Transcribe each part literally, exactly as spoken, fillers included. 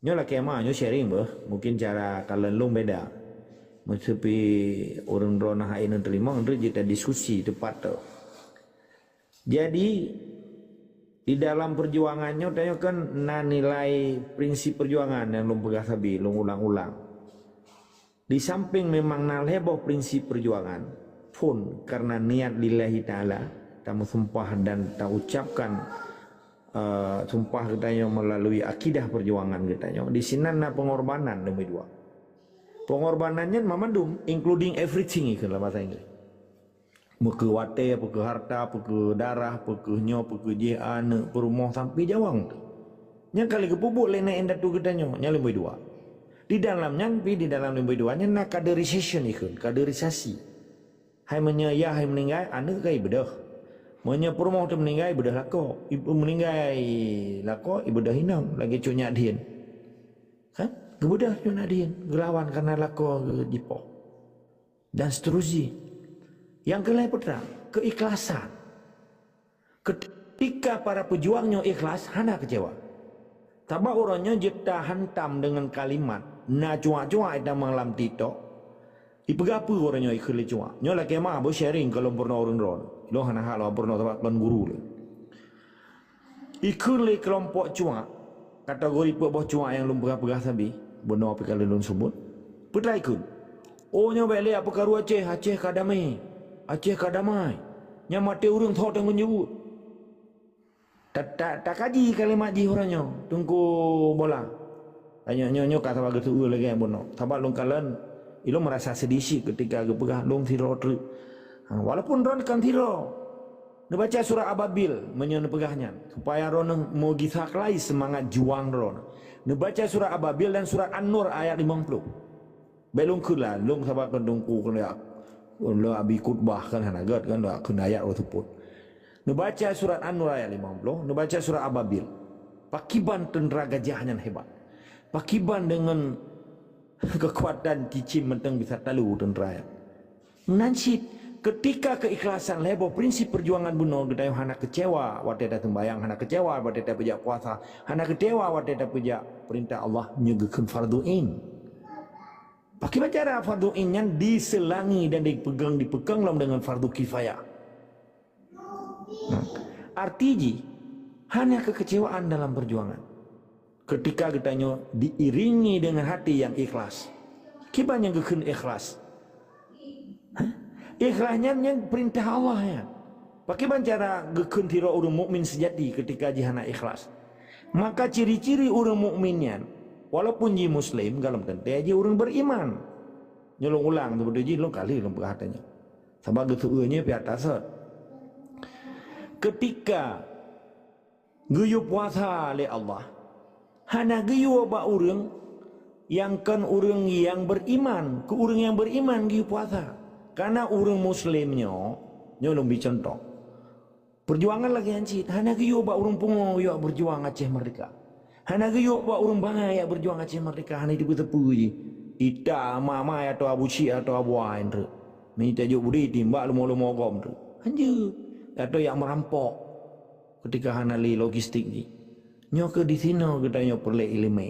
Nyoe lakée ma, nyoe sharing beuh. Mungkin cara kalon lôn beda. Meuseupi ureuëng droeneuh hai neuteurimong, nyoe jeuet tadiskusi teupat tu. Jadi, di dalam perjuangan nyoe, tanyoe kan na nilai prinsip perjuangan nyang lôn peugah sabe, lôn ulang-ulang. Di samping memang na lhée boh prinsip perjuangan, phon karena niat lillahi ta'ala, tameusumpah dan taucapkan, eh, sumpah geutanyoe melalui akidah perjuangan geutanyoe, di sinan na pengorbanan nomor dua. Pengorbanan nyan mamandum, including everything ikheun lam bahasa Inggris. Peu kheueh watée, peu kheueh harta, peu kheueh darah, peu kheueh nyoe, peu kheueh jih, aneuëk, peurumoh, sampai jawang tu. Nyang ka lheueh geupeubuet lé nèk indatu geutanyoe, nyang lumboi dua. Di dalam nyan pi, di dalam lumboi dua nyan na kaderisasi ikheun, kaderisasi. Hai meunyoe yah hai meuninggai, aneuëk ka ibeudôh. Meunyoe peurumoh teuh meuninggai, ibeudôh lakoe. Ibu meuninggai lakoe, ibeudôh inong, lagée cut nyak dhien. Kan? Geubeudôh cut nyak dhien, geulawan karena lakoe jipoh. Dan seterusnya. Nyang keulhée peue teuma, keikhlasan. Ketika para pejuang nyoe ikhlas, hana keucewa. Sabab uroe nyoe jeuet tahantam deungon kalimat, na cuak-cuak itamong lam TikTok. Ipeugah peue uroe nyoe ikheun lé cuak. Nyoe lakée ma beu sharing keu lôn peurunoe ureuëng droe. Lôn hana hak lôn peurunoe sabab lôn guru lé. Ikheun lé keulompok cuak, kategori peuet boh cuak nyang lôn peugah-peugah sabe, bunoe pih ka lheueh lôn seubut. Peue teuma ikheun? Oh, nyoe bék lé apeukaru Aceh, Aceh ka damé. Aceh ka damai. Nyang maté ureuëng tho teungeut jeuet. Ta-, ta-, takaji kalimat jih uroe nyoe, Teungku Bola. Nyoe, nyoe, nyoe ka saban geuseuôt lagée bunoe. Sabab lôn kalon, ilôn meurasa seudih cit keutika geupeugah lôn sidroe treuk. Ha, walaupun droeneuh kon sidroe. Neubaca surat Ababil meunyoe neupeugah nyan, supaya droeneuh meugisa keulai seumangat juang droeneuh. Neubaca surat Ababil dan surat An-Nur ayat limong ploh. Bék lôn kheun lah, lôn sabab keu Teungku keuneuk, lôn abi khutbah kan hana gét kan, lôn kheun ayat lôn seupôt. Neubaca surat An-Nur ayat limong ploh, neubaca surat Ababil. Pakiban teuntra gajah nyan hebat. Pakiban deungon keukuatan cicém mantong bisa talu teuntra nyan. Meunan cit, keutika keuikhlasan lhée boh prinsip peujuangan bunoe geutanyoe hana keucewa watée taseumbayang, hana keucewa watée tapeujak puasa, hana keucewa watée tapeujak peurintah Allah nyoe geukheun fardhu ain. Pakiban cara fardhu ain nyan diseulangi dan dipeugong, dipeukong lom deungon fardhu kifayah. Nah, arti jih, hana keukeucewaan dalam peujuangan. Keutika geutanyoe diiringi deungon hati nyang ikhlas. Kiban nyang geukheun ikhlas? Hah? Ikhlas nyan, nyan peurintah Allah nyan. Pakiban cara geukheun sidroe ureuëng mukmin seujati keutika jih hana ikhlas? Maka ciri-ciri ureuëng mukmin nyan, walaupun jih muslim, golom teuntée jih ureuëng beriman. Nyoe lôn ulang, teubeutôi jih lôn kali lôn peugah tanyoe. Sabab geuseuôt nyoe pih ata sot. Keutika geuyue puasa lé Allah, hana geuyue bak ureuëng nyang kon ureuëng nyang beriman, keu ureuëng nyang beriman geuyue puasa. Karena ureuëng muslim nyoe, nyoe lôn bi cuntoh. Peujuangan lagée nyan cit, hana geuyue bak ureuëng pungo jak beujuang Aceh Merdeka. Hana geuyue bak ureuëng bangai jak beujuang Aceh Merdeka, hana jiteupeue-teupeue jih. Ita ma-ma atau Abu Syik atau Abu Ain treuk. Mita jok budi timbak leumo-leumo gom treuk. Hanjeuet. Atau jak meurampok. Keutika hana lé logistik jih. Nyoe keuh disinoe geutanyoe peureulée iéleumé.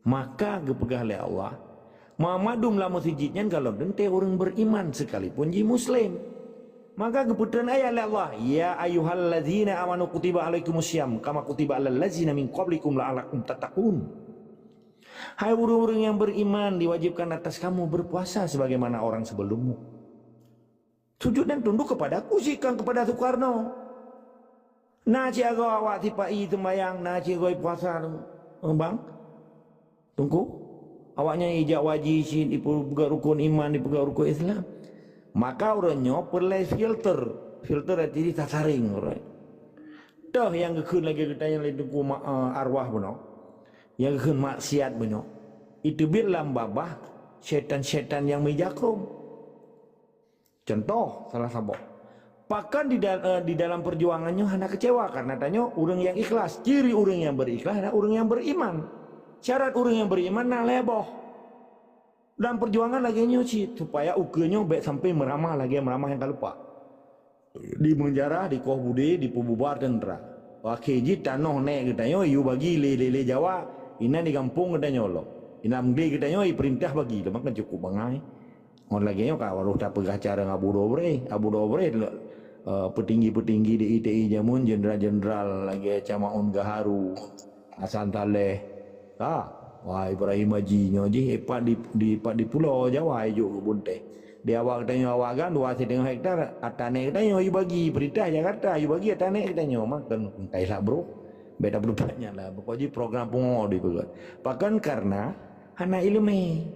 Maka geupeugah lé Allah, "Mandum lam meuseujid nyan golom teuntée ureuëng beriman, seukalipun jih muslim." Maka geupeutreun ayat lé Allah, "Ya ayyuhallazina amanu kutiba alaikumus siyam kama kutiba alal lazina min qablikum la'allakum tattaqun." Hai ureuëng-ureuëng nyang beriman, diwajibkan atas kamu berpuasa sebagaimana orang sebelummu. Sujud dan tunduk kepada-Ku, bukan kepada Soekarno. Na cit agoe awak sipa-i seumbayang, na cit agoe puasa tu, eh, bang, Teungku. Awaknyan ijak haji cit, ipeugét rukun iman, ipeugét rukun Islam. Maka ureuëng nyoe peureulée filter. Filter arti jih tasaréng ureuëng. Toh nyang geukheun lagée geutanyoe lé Teungku ma-, eh, arwah bunoe. Nyang geukheun maksiat bunoe. Iteubiet lam babah syaitan-syaitan nyang meujakrong. Contoh salah saboh. Pakon di dal-, eh, di dalam peujuangan nyoe hana keucewa, karena tanyoe ureuëng nyang ikhlas. Ciri ureuëng nyang berikhlas adalah ureuëng nyang beriman. Syarat ureuëng nyang beriman na lhée boh. Dalam peujuangan lagée nyoe cit, supaya ukeue nyoe bék sampai meuramah lagée meuramah nyang ka lupa. Di meunjarah, dikoh budé, dipeububar teuntra. Akhé jih tanoh nèk geutanyoe yue bagi lé, lé, lé Jawa. Inan di gampông geutanyoe lom. Inan di geutanyoe ipeurintah bagi lom, maka cukup bangai. Ngon lagée nyoe ka harôh tapeugah cara ngon Abu Dobre. Abu Dobre, eh, peutinggi-peutinggi di I T I jameun, jeundral-jeundral lagée Camaun Gaharu, Hasan Saleh. Ka, wah, Ibrahim Haji nyoe jih, eh, pat di, di, pat di Pulo Jawa, eh, jok keu bunte. Di awak geutanyoe awak gan dua siteungoh hektar, atané geutanyoe ibagi, peurintah Jakarta ibagi atané geutanyoe, maka kai lak bro. Beda berubahnya lah. Pokok jih program pungo dipeugah. Pakon karena hana ileumé.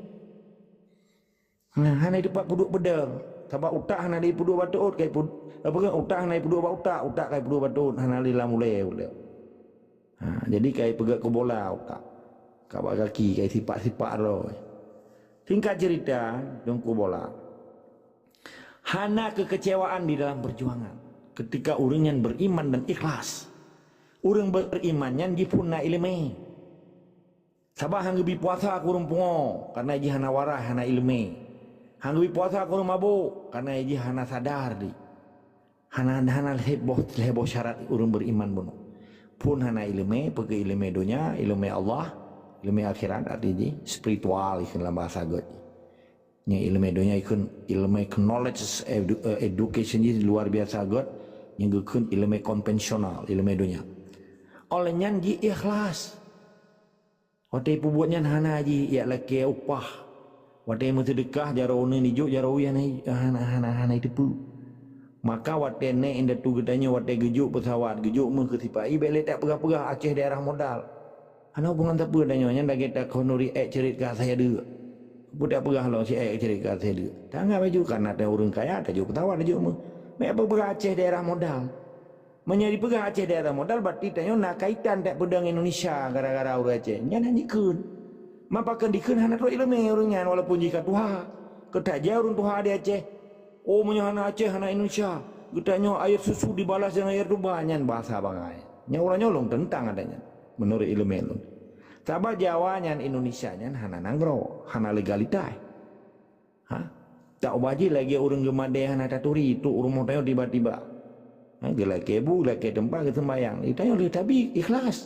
Nah, hana dipat peuduek pedang. Sabab utak hana dipeuduek bak teuôt, kai pud-, apa ke, utak hana dipeuduek bak utak, utak kai peuduek bak teuôt, hana lé lam ulée, ulée. Ha, jadi kai peugah keu bola utak. Ka bak gaki, kai sipak-sipak droe. Singkat cerita, Teungku Bola. Hana kekecewaan di dalam perjuangan. Ketika ureuëng nyan beriman dan ikhlas. Ureuëng beriman nyan jiphon na ileumé. Sabab han geubi puasa keu ureuëng pungo, karena jih hana waras, hana ileumé. Han geubi puasa keu ureuëng mabök, karena jih hana sadar di. Hana, hana lhée boh, lhée boh syarat ureuëng beriman bunoe. Phon hana ileumé, peugah ileumé donya, ileumé Allah, ileumé akhirat, arti jih spiritual ikheun lam bahasa göt. Nyan ileumé donya ikheun, ileumé knowledge, edu-, eh, education jih luar biasa göt, nyang geukheun ileumé konvensional, ileumé donya. Oleh nyan jih ikhlas. Watée peubuet nyan hana jih yak lakée upah. Watée meuseudeukah jaroe uneuen ijok jaroe hana, hana, hana, hana iteupeue. Maka watée nèk indatu geutanyoe watée geujok peusawat, geujok meuh keu sipa-i, bék lé tapeugah-peugah Aceh daerah modal. Hana hubungan sapeue tanyoe, nyan lagée takhonuri ék ceurit keu asai deuk. Peue tapeugah lom si ék ceurit keu asai deuk. Tanggap laju kana teuh ureuëng kaya tajok peusawat tajok meuh. Bék peugah Aceh daerah modal. Meunyoe jipeugah Aceh daerah modal, berarti tanyoe na kaitan that peudong Indonesia gara-gara ureuëng Aceh. Nyan hana jikheun. Ma pakon dikheun hana trok ileumé ureuëng nyan walaupun jih ka tuha. Keu that jai ureuëng tuha di Aceh. Oh, meunyoe hana Aceh, hana Indonesia. Geutanyoe air susu dibalas dengan air tuba, nyan bahasa bangai. Nyan ureuëng nyoe lôn teuntang adat nyan, menurut ileumé lôn. Sabab Jawa nyan Indonesia nyan hana nanggroe, hana legalitas. Ha? Tak ubah jih lagée ureuëng geumadée hana taturi, trok u rumoh tanyoe tiba-tiba. Ha, geulakée bu, geulakée teumpat, geuseumbayang. Di tanyoe lheueh tabi, ikhlas.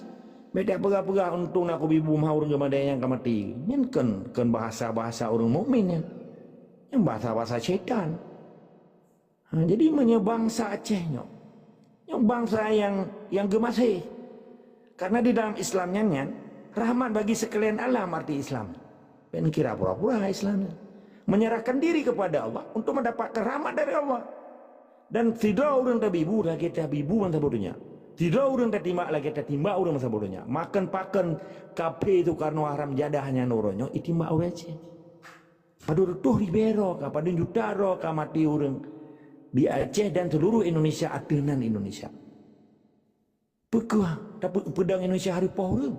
Bék tapeugah-peugah, "Untông na kubi bu meuhai ureuëng geumadée nyan ka maté." Nyan kon, kon bahasa-bahasa ureuëng mukmin nyan. Nyan bahasa-bahasa syaitan. Ha, jadi meunyoe bansa Aceh nyoe, nyoe bansa nyang, nyang geumaséh. Karena di dalam Islam nyan, nyan rahmat bagi sekalian alam arti Islam. Bék kira pura-pura Islam nyan. Menyerahkan diri kepada Allah untuk mendapatkan rahmat dari Allah. Dan sidroe ureuëng tabi bu lagée tabi bu bansa boh donya. Sidroe ureuëng tatimbak lagée tatimbak ureuëng bansa boh donya. Makon pakon kaphé Soekarno haram jadah nyan uroe nyoe itimbak ureuëng Aceh. Padum reutôh ribée droe ka, padum juta droe ka maté ureuëng di Aceh dan seluruh Indonesia ateueh nan Indonesia. Peu kheueh tape-, peudong Indonesia hareupoh ureuëng?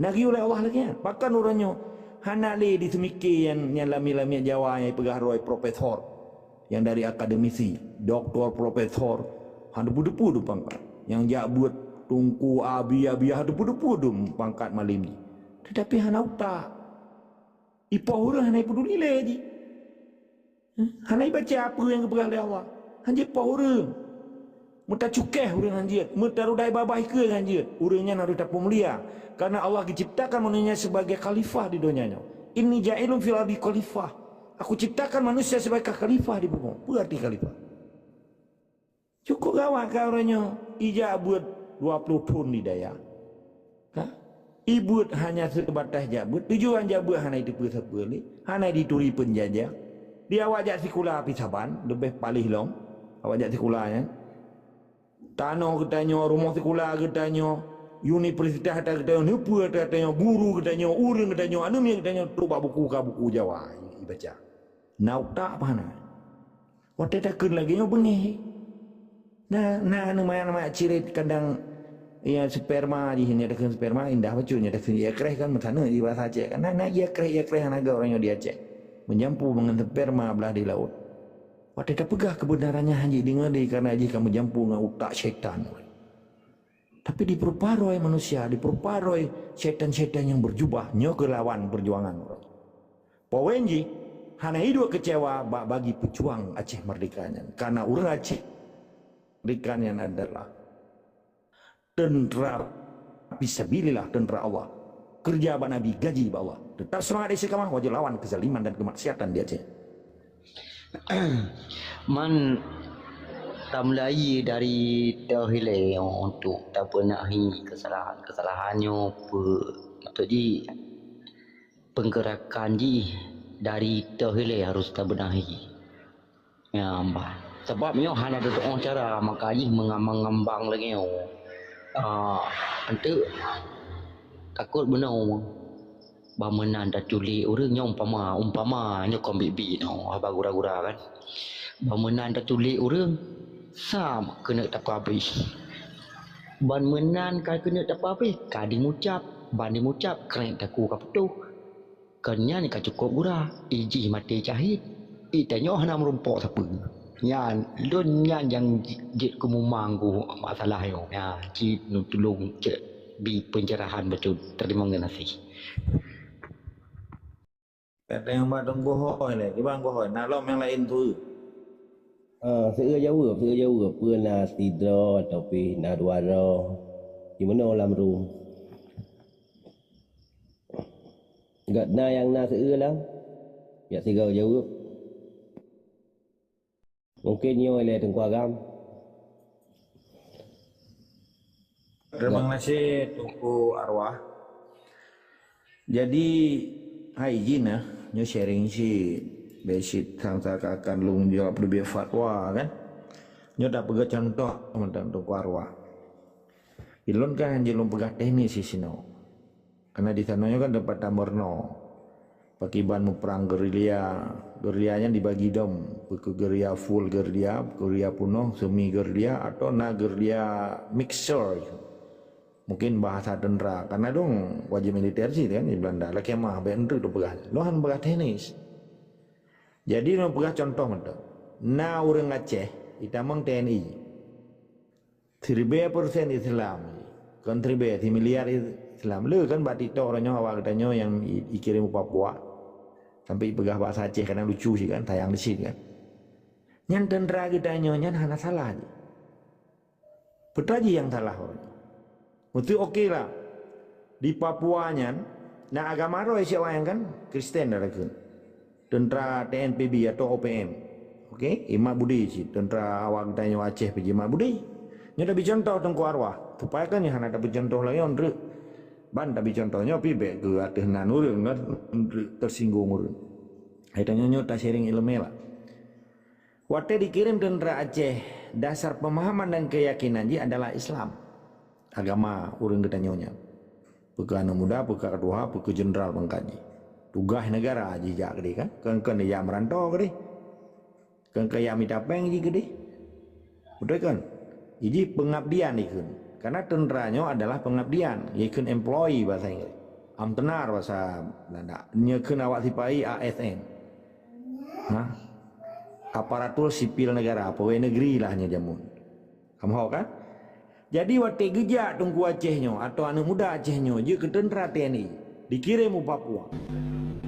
Nari ulée Allah lagée nyan. Pakon uroe nyoe hana lé di seumike nyang, nyang lamiet-lamiet Jawa nyang ipeugah droe profesor, nyang dari akademisi, doktor, profesor, hana teupeu-teupeu dum pangkat. Nyang jak buet tungku, abi, abi, hana teupeu-teupeu dum pangkat malem jih. Tetapi hana utak. Ipoh ureuëng hana ipeuduli lé jih. Hana ibaca peue nyang geupeugah lé Allah. Hanjeuet poh ureuëng. Meutacukéh ureuëng hanjeuet. Meutarudai babah ikeue hanjeuet. Ureuëng nyan harôh tapeumulia. Karena Allah geuciptakan manusia sebagai khalifah di donya nyoe. "Inni ja'ilun fil ardi khalifah." Aku ciptakan manusia sebagai khalifah di bumoe. Peue arti khalifah? Cukup gawat ka uroe nyoe. Ijak beuet dua ploh thon di dayah. Ha? Ibeuet hanya seubatas jak beuet. Tujuan jak beuet hana jiteupeue sapeue lé. Hana jituri peunjajah. Di awak jak sikula pih saban, leubeh paléh lom. Awak jak sikula nyan. Tanoh geutanyoe, rumoh sikula geutanyoe, universitas ata geutanyoe, neupeue ata geutanyoe, guru geutanyoe, ureuëng geutanyoe, aneuk miet geutanyoe, trok bak buku ka buku Jawa ibaca. Na utak apa hana? Watée takheun lagée nyoe beungéh. Na, na aneuk manyak-manyak cirit kadang ya sperma jih, nyan takheun sperma indah bacut, nyan takheun ié kreh kan meusaneuk di bahasa Aceh kan. Na, na ié kreh, ié kreh hana geuh ureuëng nyoe di Aceh. Meujampu ngon sperma blah di laôt. Watée tapeugah keubeunaran nyan hana jideungoe lé karena jih ka meujampu ngon utak syaitan. Tapi dipeurupa droe manusia, dipeurupa droe syaitan-syaitan nyang beujubah, nyoe keuh lawan peujuangan uroe. Poin jih, hana iduek keucewa bak bagi peujuang Aceh Merdeka nyan. Karena ureuëng Aceh Merdeka nyan adalah teuntra fisabilillah, teuntra Allah. Keureuja bak Nabi, gaji bak Allah. Teutap seumangat istiqamah, wajoe lawan keuzaliman dan keumaksiatan di Aceh. Man tamulai dari teuh ilée untuk tabeunahi keusalahan-keusalahan nyoe peu-, maksud jih, peunggeurakan jih dari teuh ilée harôh tabeunahi. Ya, bah. Sabab nyoe hana teutuoh cara, maka jih meungambang-ngambang lagée nyoe. Ah, enteuk takot bunoe. Bah meunan tatulék ureuëng nyoe umpama, umpama nyoe kon biet-biet nyoe, haba gura-gura kan. Bah meunan tatulék ureuëng, sam keuneuk tapeuhabéh. Ban meunan ka keuneuk tapeuhabéh, ka dimucab, ban dimucab, krék takue ka putôh. Kon nyan ka cukôp gura, ijih maté cahit. Itanyoe hana meurumpok sapeue. Nyan, lôn nyan nyang jeuet keumumang ku masalah nyoe. Nyan, cit neutulông cek bi pencerahan bacut. Terima kasih. Kadang bak Teungku Hôi lé, kiban Teungku Hôi, na lom nyang laén tu. Ah, seueu jaweueb, seueu jaweueb. Peue na sidroe atau pih na dua droe? Di meunoe lam rum? Gata nyang na seueu lam, jak sigoe jaweueb. Mungken nyoe lé Teungku Agam. Terima kasih Teungku Arwah. Jadi, hai jin nah, nyoe sharing cit, basic sang seakan-akan lôn jawab leubeh fatwa kan. Nyoe tapeugah contoh mantong Teungku Arwah. Ilôn kan hana lôn peugah teknis sinoe. Karena di sana nyoe kan tempat tameurunoe. Pakiban muprang gerilya, gerilya nyan dibagi dom, peu kheueh gerilya full gerilya, gerilya punoh, semi gerilya, atau na gerilya mixture. Mungkin bahasa tentara, karena dong wajib militer cit kan di Belanda. Lakée meuah, bék enteuk teupeugah. Lôn hana peugah teknis. Jadi lôn peugah contoh mantong. Na ureuëng Aceh, itamong T N I. Siribée persen Islam. Kon siribée, similiar Islam. Le kan bak TikTok uroe nyoe awak geutanyoe nyang i-, ikirém u Papua. Sampai ipeugah bahasa Aceh kadang lucu sih kan, tayang di sini kan. Nyan tentara geutanyoe nyan hana salah jih. Peue teuma jih nyang salah uroe nyoe? Meusti oke lah. Di Papua nyan, na agama roh isi awaknyan kan? Kristen dah kheun. Tentara T N P B atau O P M. Oke, imat budi cit. Tentara awak geutanyoe Aceh pih jimat budi. Nyoe tabi contoh Teungku Arwah. Supaya kan nyoe hana tabi contoh lagée nyan treuk. Ban tabi contoh nyoe pih bék keu ateueh nan ureuëng kan, treuk tersinggung ureuëng. Hai tanyoe nyoe ta-sharing iéleumé lah. Watée dikirém tentara Aceh, dasar pemahaman dan keyakinan jih adalah Islam. Agama ureuëng geutanyoe nyan. Peu kheueh aneuëk muda, peu kheueh ka tuha, peu kheueh jeuneural pangkat jih. Tugaih negara jih jak keudeh kan? Kon, kon jak meuranto keudeh. Kon, kon jak mita péng jih keudeh. Beutôi kan? Jih pengabdian ikheun. Karena tentara nyoe adalah pengabdian, ikheun employee bahasa Inggris. Amtenar bahasa Belanda. Nyoe kheun awak sipahi A S N. Ha? Aparatur sipil negara, pegawai negeri lah nyoe jameun. Kamoe kan? Jadi watée geujak Teungku Aceh nyoe atau aneuëk muda Aceh nyoe jeuet keu tentara T N I, dikirém u Papua.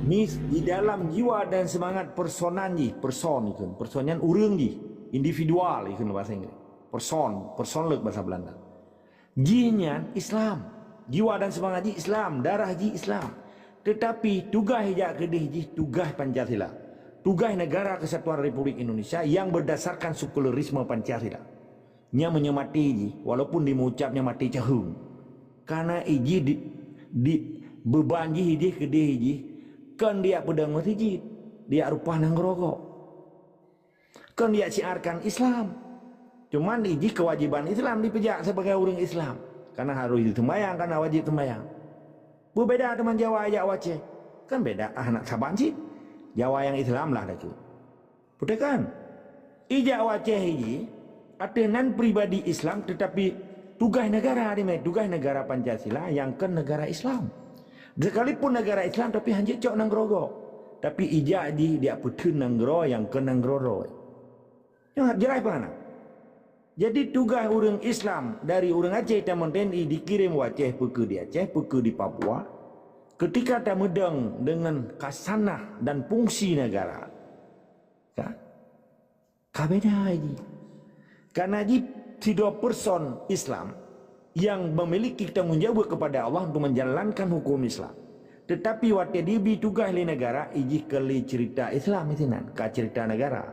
Mis di dalam jiwa dan semangat personan jih, person ikheun, person nyan ureuëng jih, individual ikheun bahasa Inggris. Person, person leuek bahasa Belanda. Jih nyan Islam. Jiwa dan semangat jih Islam, darah jih Islam. Tetapi tugaih jak keudeh jih tugaih Pancasila. Tugaih Negara Kesatuan Republik Indonesia yang berdasarkan sekularisme Pancasila. Nyan meunyoe maté jih, walaupun dimeucab nyan maté caheueng. Karena ijih di, di beban jih ideh keudeh ijih kon dijak peudong meuseujid, dijak reupah nanggroe gob. Kon dijak siarkan Islam. Cuman ijih kewajiban Islam dipeujak sebagai ureuëng Islam. Karena harus jiseumbayang, karena wajib seumbayang. Beubeda teuma Jawa jak u Aceh. Kan beda, ah, hana saban cit. Jawa nyang Islam lah datu. Beutôi kan? Ijak u Aceh iji, ateueh nan pribadi Islam, teutapi tugaih negara dimé, tugaih negara Pancasila nyang kon negara Islam. Sekalipun negara Islam, tapi hanjeuet cok nanggroe gob. Tapi ijak jih dijak peutheun nanggroe nyang kon nanggroe droe. Nyoe jeulaih peue hana? Jadi tugaih ureuëng Islam dari ureuëng Aceh tamong T N I dikirém u Aceh, peu kheueh di Aceh, peu kheueh di Papua. Ketika tameudong deungon khasanah dan fungsi negara, ka, ka beda jih. Karena jih sidroe person Islam, yang memiliki tanggung jawab kepada Allah untuk menjalankan hukum Islam. Tetapi watée dibi tugaih lé negara, ijih keu lé cerita Islam sinan, ka cerita negara.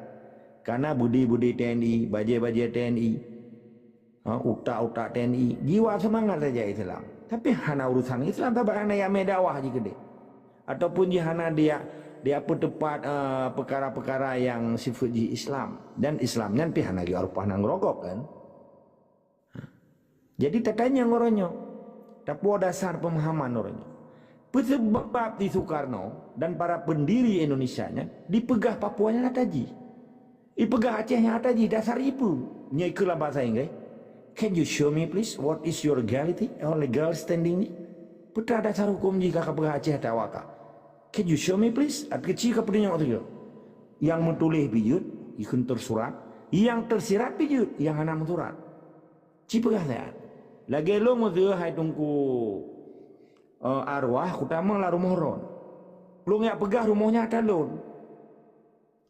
Karena budi-budi T N I, bajée-bajée T N I, ha, utak-utak T N I, jiwa seumangat saja Islam. Tapi hana urusan Islam, tapi hana nyamé dakwah jih keudeh. Ataupun jih hana dia, dia peuteupat, eh, peukara-peukara yang sifat jih Islam. Dan Islam nyan pih hana geuarupah nanggroe gob kan. Jadi tatanyong uroe nyoe, tapuo dasar pemahaman uroe nyoe. Peusabab di Soekarno dan para pendiri Indonesia nyan dipeugah Papua nyan atra jih. Ipeugah Aceh nyan atra jih dasar ipeue? Nyoe ikeu lam bahasa Inggris. Can you show me please what is your legality or legal standing ni? Peue teuma dasar hukum jih ka kapeugah Aceh atra awak ka? Can you show me please? At keuci ka peudunyok sigoe. Yang meutuléh pih jeuet, ikheun tersurat. Yang tersirat pih jeuet, yang hana meusurat. Ci peugah nyan. Lagée lôn meuseu hai Teungku, eh, arwah, kutamong lam rumoh droen. Lôn jak peugah rumoh nyan atra lôn.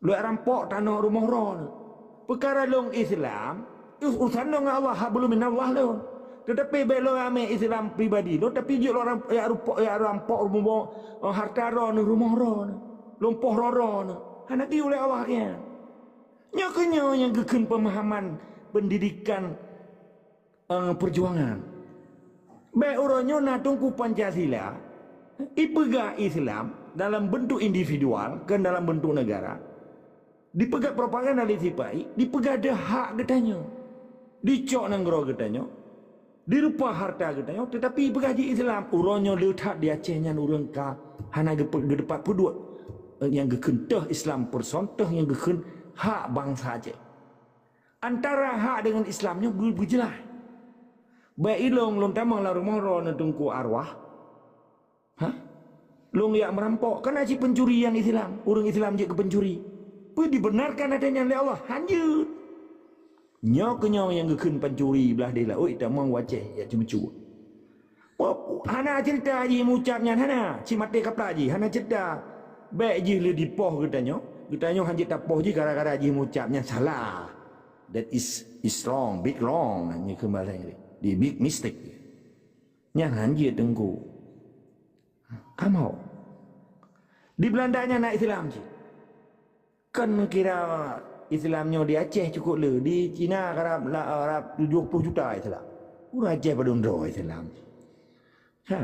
Lôn jak rampok tanoh rumoh droen. Peukara lôn Islam, urusan lôn ngon Allah, hablum minallah lôn. Teutapi bék lôn amé Islam pribadi lôn, tapi jeuet lôn ram-, jak rupo-, jak rampok rumoh, eh, harta droen, rumoh droen. Lôn poh droen. Hana geuyue lé Allah nyan. Nyoe keuh nyoe nyang geukheun pemahaman pendidikan, eh, perjuangan. Bék uroe nyoe na Teungku Pancasila, ipeugah Islam dalam bentuk individual, kon dalam bentuk negara. Dipeugah propaganda lé sipa-i, dipeugah deuh hak geutanyoe. Dicok nanggroe geutanyoe, direupah harta geutanyoe, teutapi ipeugah jih Islam. Uroe nyoe le that di Aceh nyan ureuëng ka hana geupe-, geuteupat peuduek, eh, nyang geukheun teuh Islam person, teuh nyang geukheun hak bansa Aceh. Antara hak dengan Islam nyoe beu-, beujeulaih. Bék ilôn lôn tamong lam rumoh droeneuh teungku arwah. Ha? Lôn jak meurampok, kan na cit pencuri nyang Islam, ureuëng Islam jeuet keu pencuri. Peue dibenarkan atra nyan lé Allah? Hanjeuet. Nyoe keuh nyoe nyang geukheun pancuri blaih deh laôt tamong u Aceh jak ceumeucue. Hana ceurita jih meuucap nyan, hana. Cit maté kaplak jih, hana ceurita. Bék jih le dipoh geutanyoe. Geutanyoe hanjeuet tapoh jih gara-gara jih meuucap nyan salah. That is, is wrong, big wrong. Nyan keuh bahasa Inggris. Di big mistake. Nyan hanjeuet teungku. Kamoe. Di Belanda nyan na Islam cit. Kan kira Islam nyoe di Aceh cukup le, di Cina karab la-, karab tujoh ploh juta Islam. Ureuëng Aceh padum droe Islam. Ha.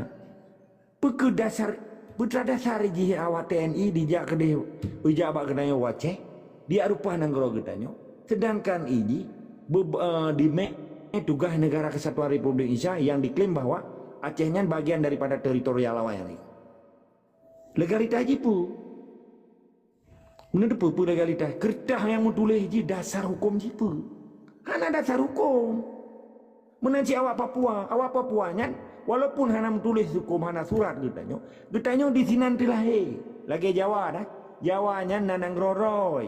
Peue keuh dasar, peue teuma dasar jih awak T N I dijak keudeh, ijak bak geutanyoe u Aceh, dijak reupah nanggroe geutanyoe, sedangkan i jih be-, eh, dimek tugaih Negara Kesatuan Republik Indonesia yang diklaim bahwa Aceh nyan bagian daripada teritorial awaknyan. Legalitas jih peue? Meunan teupeue peue legalitas? Keureutah nyang meutuléh jih dasar huköm jih peue? Hana dasar huköm. Meunan cit awak Papua, awak Papua nyan walaupun hana meutuléh huköm, hana surat geutanyoe, geutanyoe disinan teulahé. Lagée Jawa dah. Jawa nyan na nanggroe rhoi.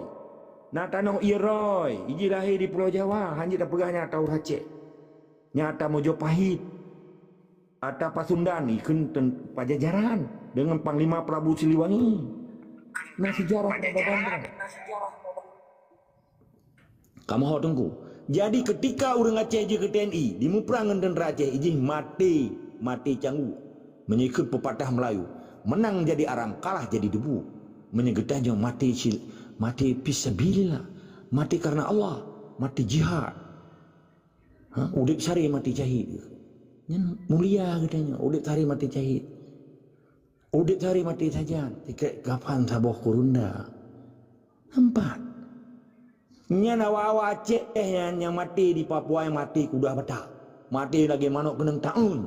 Na tanoh ie rhoi, i jih lahé di Pulo Jawa, hanjeuet tapeugah nyan atra ureuëng Aceh. Nyan atra Mojopahit. Atra Pasundan ikheun ten-, Pajajaran deungon Panglima Prabu Siliwangi. Na sejarah babanda. Kamoe ho teungku. Jadi keutika ureuëng Aceh jeuet keu T N I, dimuprang ngon teuntra Aceh, i jih maté, maté canggu. Meunyoe ikheun peupatah Meulayu, menang jadi arang, kalah jadi debu. Meunyoe geutanyoe maté sil-, maté fisabilillah, maté karena Allah, maté jihad. Ha? Udeb sare maté syahid. Nyan mulia geutanyoe, udeb sare maté syahid. Udeb sare maté sajan, tiket kafan saboh kurunda. Nampak? Nyan awak-awak Aceh nyan nyang maté di Papua nyang maté kuda bata. Maté lagée manok keunong taun.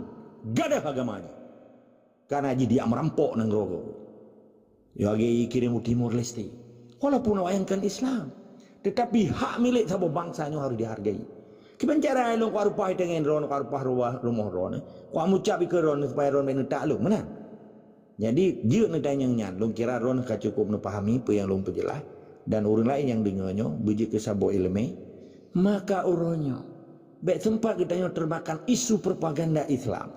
Gadôh agama jih. Kana jih dijak meurampok nanggroe gob. Lagée ikirém u Timor Leste. Walaupun awaknyan kon Islam, tetapi hak milék saboh bansa nyoe harôh dihargai. Kiban cara lôn kuat reupah teungoh droeneuh, kuat reupah rumoh droeneuh, kuat meucab ikeue droeneuh supaya droeneuh neutak lôn, meunan? Jadi, jeuet neutanyong nyan, lôn kira droeneuh ka cukup neupahami peue nyang lôn peujeulaih, dan ureuëng laén nyang deungoe nyoe beujeuet keu saboh iéleumé, maka uroe nyoe bék teumpat geutanyoe teumakan isu propaganda Islam.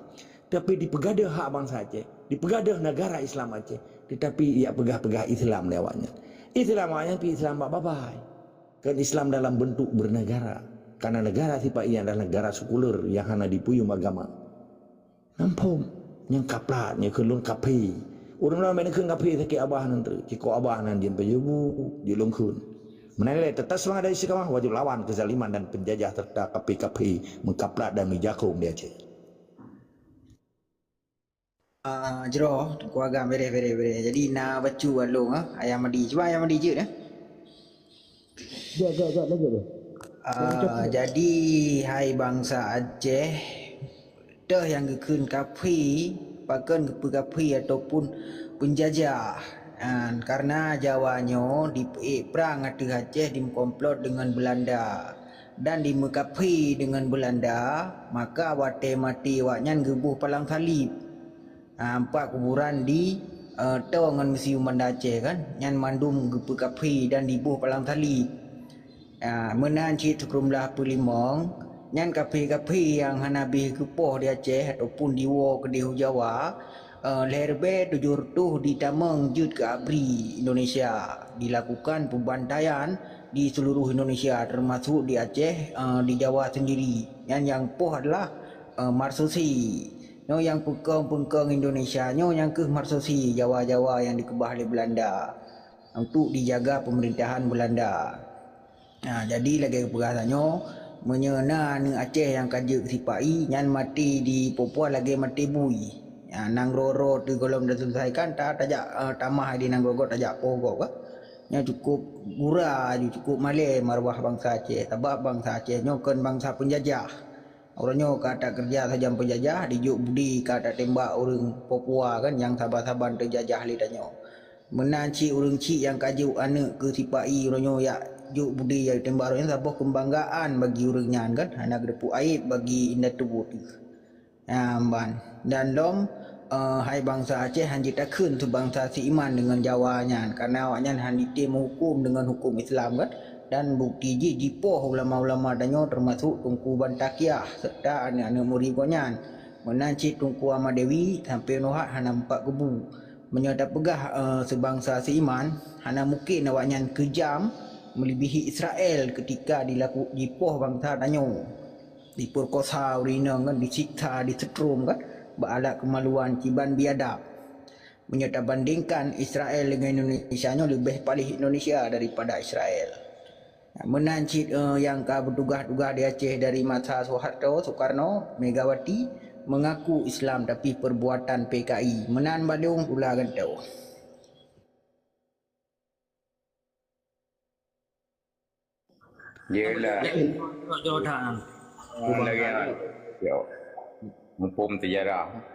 Tapi dipeugadôh hak bansa Aceh, dipeugadôh negara Islam Aceh, tetapi jak peugah-peugah Islam lé awaknyan. Islam awaknyan pih Islam bak babai. Kan Islam dalam bentuk bernegara. Karena negara sipa-i adalah negara sekuler yang hana dipuyum agama. Namphom, nyang kaplat, nyang kheun lôn kaphé. Ureuëng laén bèk neukheun kaphé sakét abah nan treuk, cikoh abah nan jeuet pajoh bu, jeuet lôn kheun. Meunan lé, teutab seumangat dan istiqamah, wajéb lawan keuzaliman dan penjajah serta kaphé-kaphé meukaplat dan meujakong di Aceh. Ah, jroh, Teungku Agam, bereh, bereh, bereh. Jadi, na bacut wan lôn, ah, Ayah Madi. Cuba Ayah Madi jeuet, eh. Jeuet, jeuet, jeuet, laju deh. Ah, jadi, hai bansa Aceh, teuh nyang geukheun kaphé, pakon geupeu kaphé ataupun penjajah. Ah, karena Jawa nyoe dipeuék prang ateueh Aceh dimeukomplot deungon Beulanda dan dimeukaphé deungon Beulanda, maka watèe maté awaknyan geuboh palang saleb. Ah, empat kuburan di, eh, toe ngon Museum Banda Aceh kan, nyan mandum geupeu kaphé dan diboh palang saleb. Ah, meunan cit sikureueng blaih peuet limong, nyan kaphé-kaphé nyang hana bèh geupoh di Aceh ataupun diwoe keudéh u Jawa, eh, lhèe ribèe tujoh reutôh ditamong jeuet keu abri Indonesia, dilakukan pembantaian di seluruh Indonesia, termasuk di Aceh, eh, di Jawa sendiri. Nyan nyang poh adalah, eh, Marsosé. Nyoe nyang peukong-peukong Indonesia, nyoe nyang kheueh Marsosé, Jawa-Jawa nyang dikeubah lé Beulanda untuk dijaga pemerintahan Beulanda. Nah, jadi lagèe geupeugah tanyoe, meunyoe na aneuk Aceh nyang ka jeuet keu sipa-i, nyan maté di Papua lagèe maté bui. Nah, nanggroe-groe teuh gohlom taseuleusaikon, ta-, tajak, eh, tamah di nanggroe gob, tajak poh gob, kan. Nyoe cukup gura, cukup malèe maruah bansa Aceh, sabab bansa Aceh nyoe kon bansa penjajah. Uroe nyoe ka takeureuja sajan peunjajah, dijok budi ka tatembak ureuëng Papua kan nyang saban-saban teujajah lé tanyoe. Meunan cit ureuëng chik nyang ka jok aneuk keu sipa-i uroe nyoe jak jok budi jak tembak ureuëng nyan saboh keubanggaan bagi ureuëng nyan kan, hana geuteupeue aéb bagi indatu teuh. Nyan ban. Dan lom, eh, hai bansa Aceh, hanjeuet takheun seubansa seuiman deungon Jawa nyan, kareuna awaknyan hana jitem meuhuköm deungon huköm Islam kan. Dan bukti jih jipoh ulama-ulama tanyoe, teumasok Teungku Bantaqiah serta aneuk-aneuk murit gobnyan. Meunan cit Teungku Ahmad Dewi sampoe nyoe hana meupat geubu. Meunyoe tapeugah, eh, seubansa seuiman, hana mungken awaknyan keujam meuleubèhi Israel keutika dilaku-, jipoh bansa tanyoe. Dipeurkosa ureuëng inong kan, disiksa, diseutrom kan, bak alat keumaluan kiban biadab. Meunyoe tabandingkan Israel deungon Indonesia nyoe leubeh paléh Indonesia daripada Israel. Meunan cit, eh, nyang ka beutugaih-tugaih di Aceh dari masa Soeharto, Soekarno, Megawati, mengaku Islam tapi perbuatan P K I. Meunan bandum, tula gantoe. Yelah. Jawatan. Lagi, yo. Mumpung sejarah.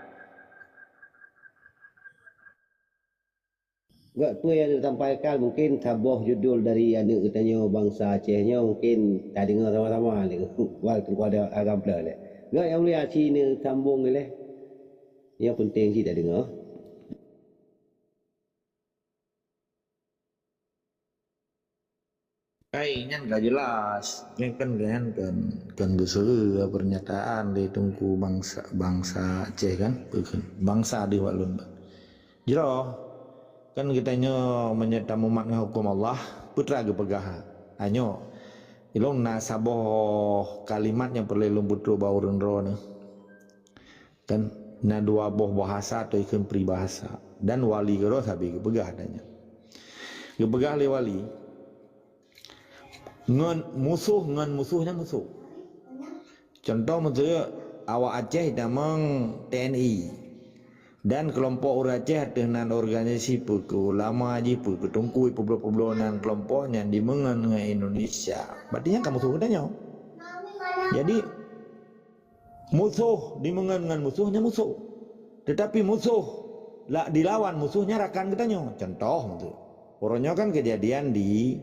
Gak peue nyang disampaikan mungkin saboh judul dari aneuk geutanyoe bansa Aceh nyoe mungkin tadeungoe sama-sama lé. Wal Teungku Agam Pleu lé. Gak nyang mulia ci neusambong lé. Nyang penting ci tadeungoe. Hai, nyan ka jelas. Nyan kan, nyan kan, kan geuseuleue pernyataan lé Teungku bangsa, bangsa Aceh kan, peue kheun, bangsa di wak lôn. Jroh, kan geutanyoe meunyoe tamumat ngon huköm Allah, peue teuma geupeugah. Anyoe, ilong na saboh kalimat nyang peureulée lôn peutrok bak ureuëng droeneuh. Kan na dua boh bahasa atau ikheun peribahasa. Dan wali keudroe sabe geupeugah tanyoe. Geupeugah lé wali, ngon musoh, ngon musoh nyan musoh. Contoh meuseue awak Aceh tamong T N I. Dan keulompok ureuëng Aceh ateueh nan organisasi peue keu ulama jih, peue keu teungku, peubloe-peubloe nan keulompok nyan dimeungon ngon Indonesia. Berarti nyan ka musoh geutanyoe. Jadi, musoh dimeungon ngon musoh nyan musoh. Tetapi musoh la-, dilawan musoh nyan rakan geutanyoe. Contoh meuseue. Uroe nyoe kan kejadian di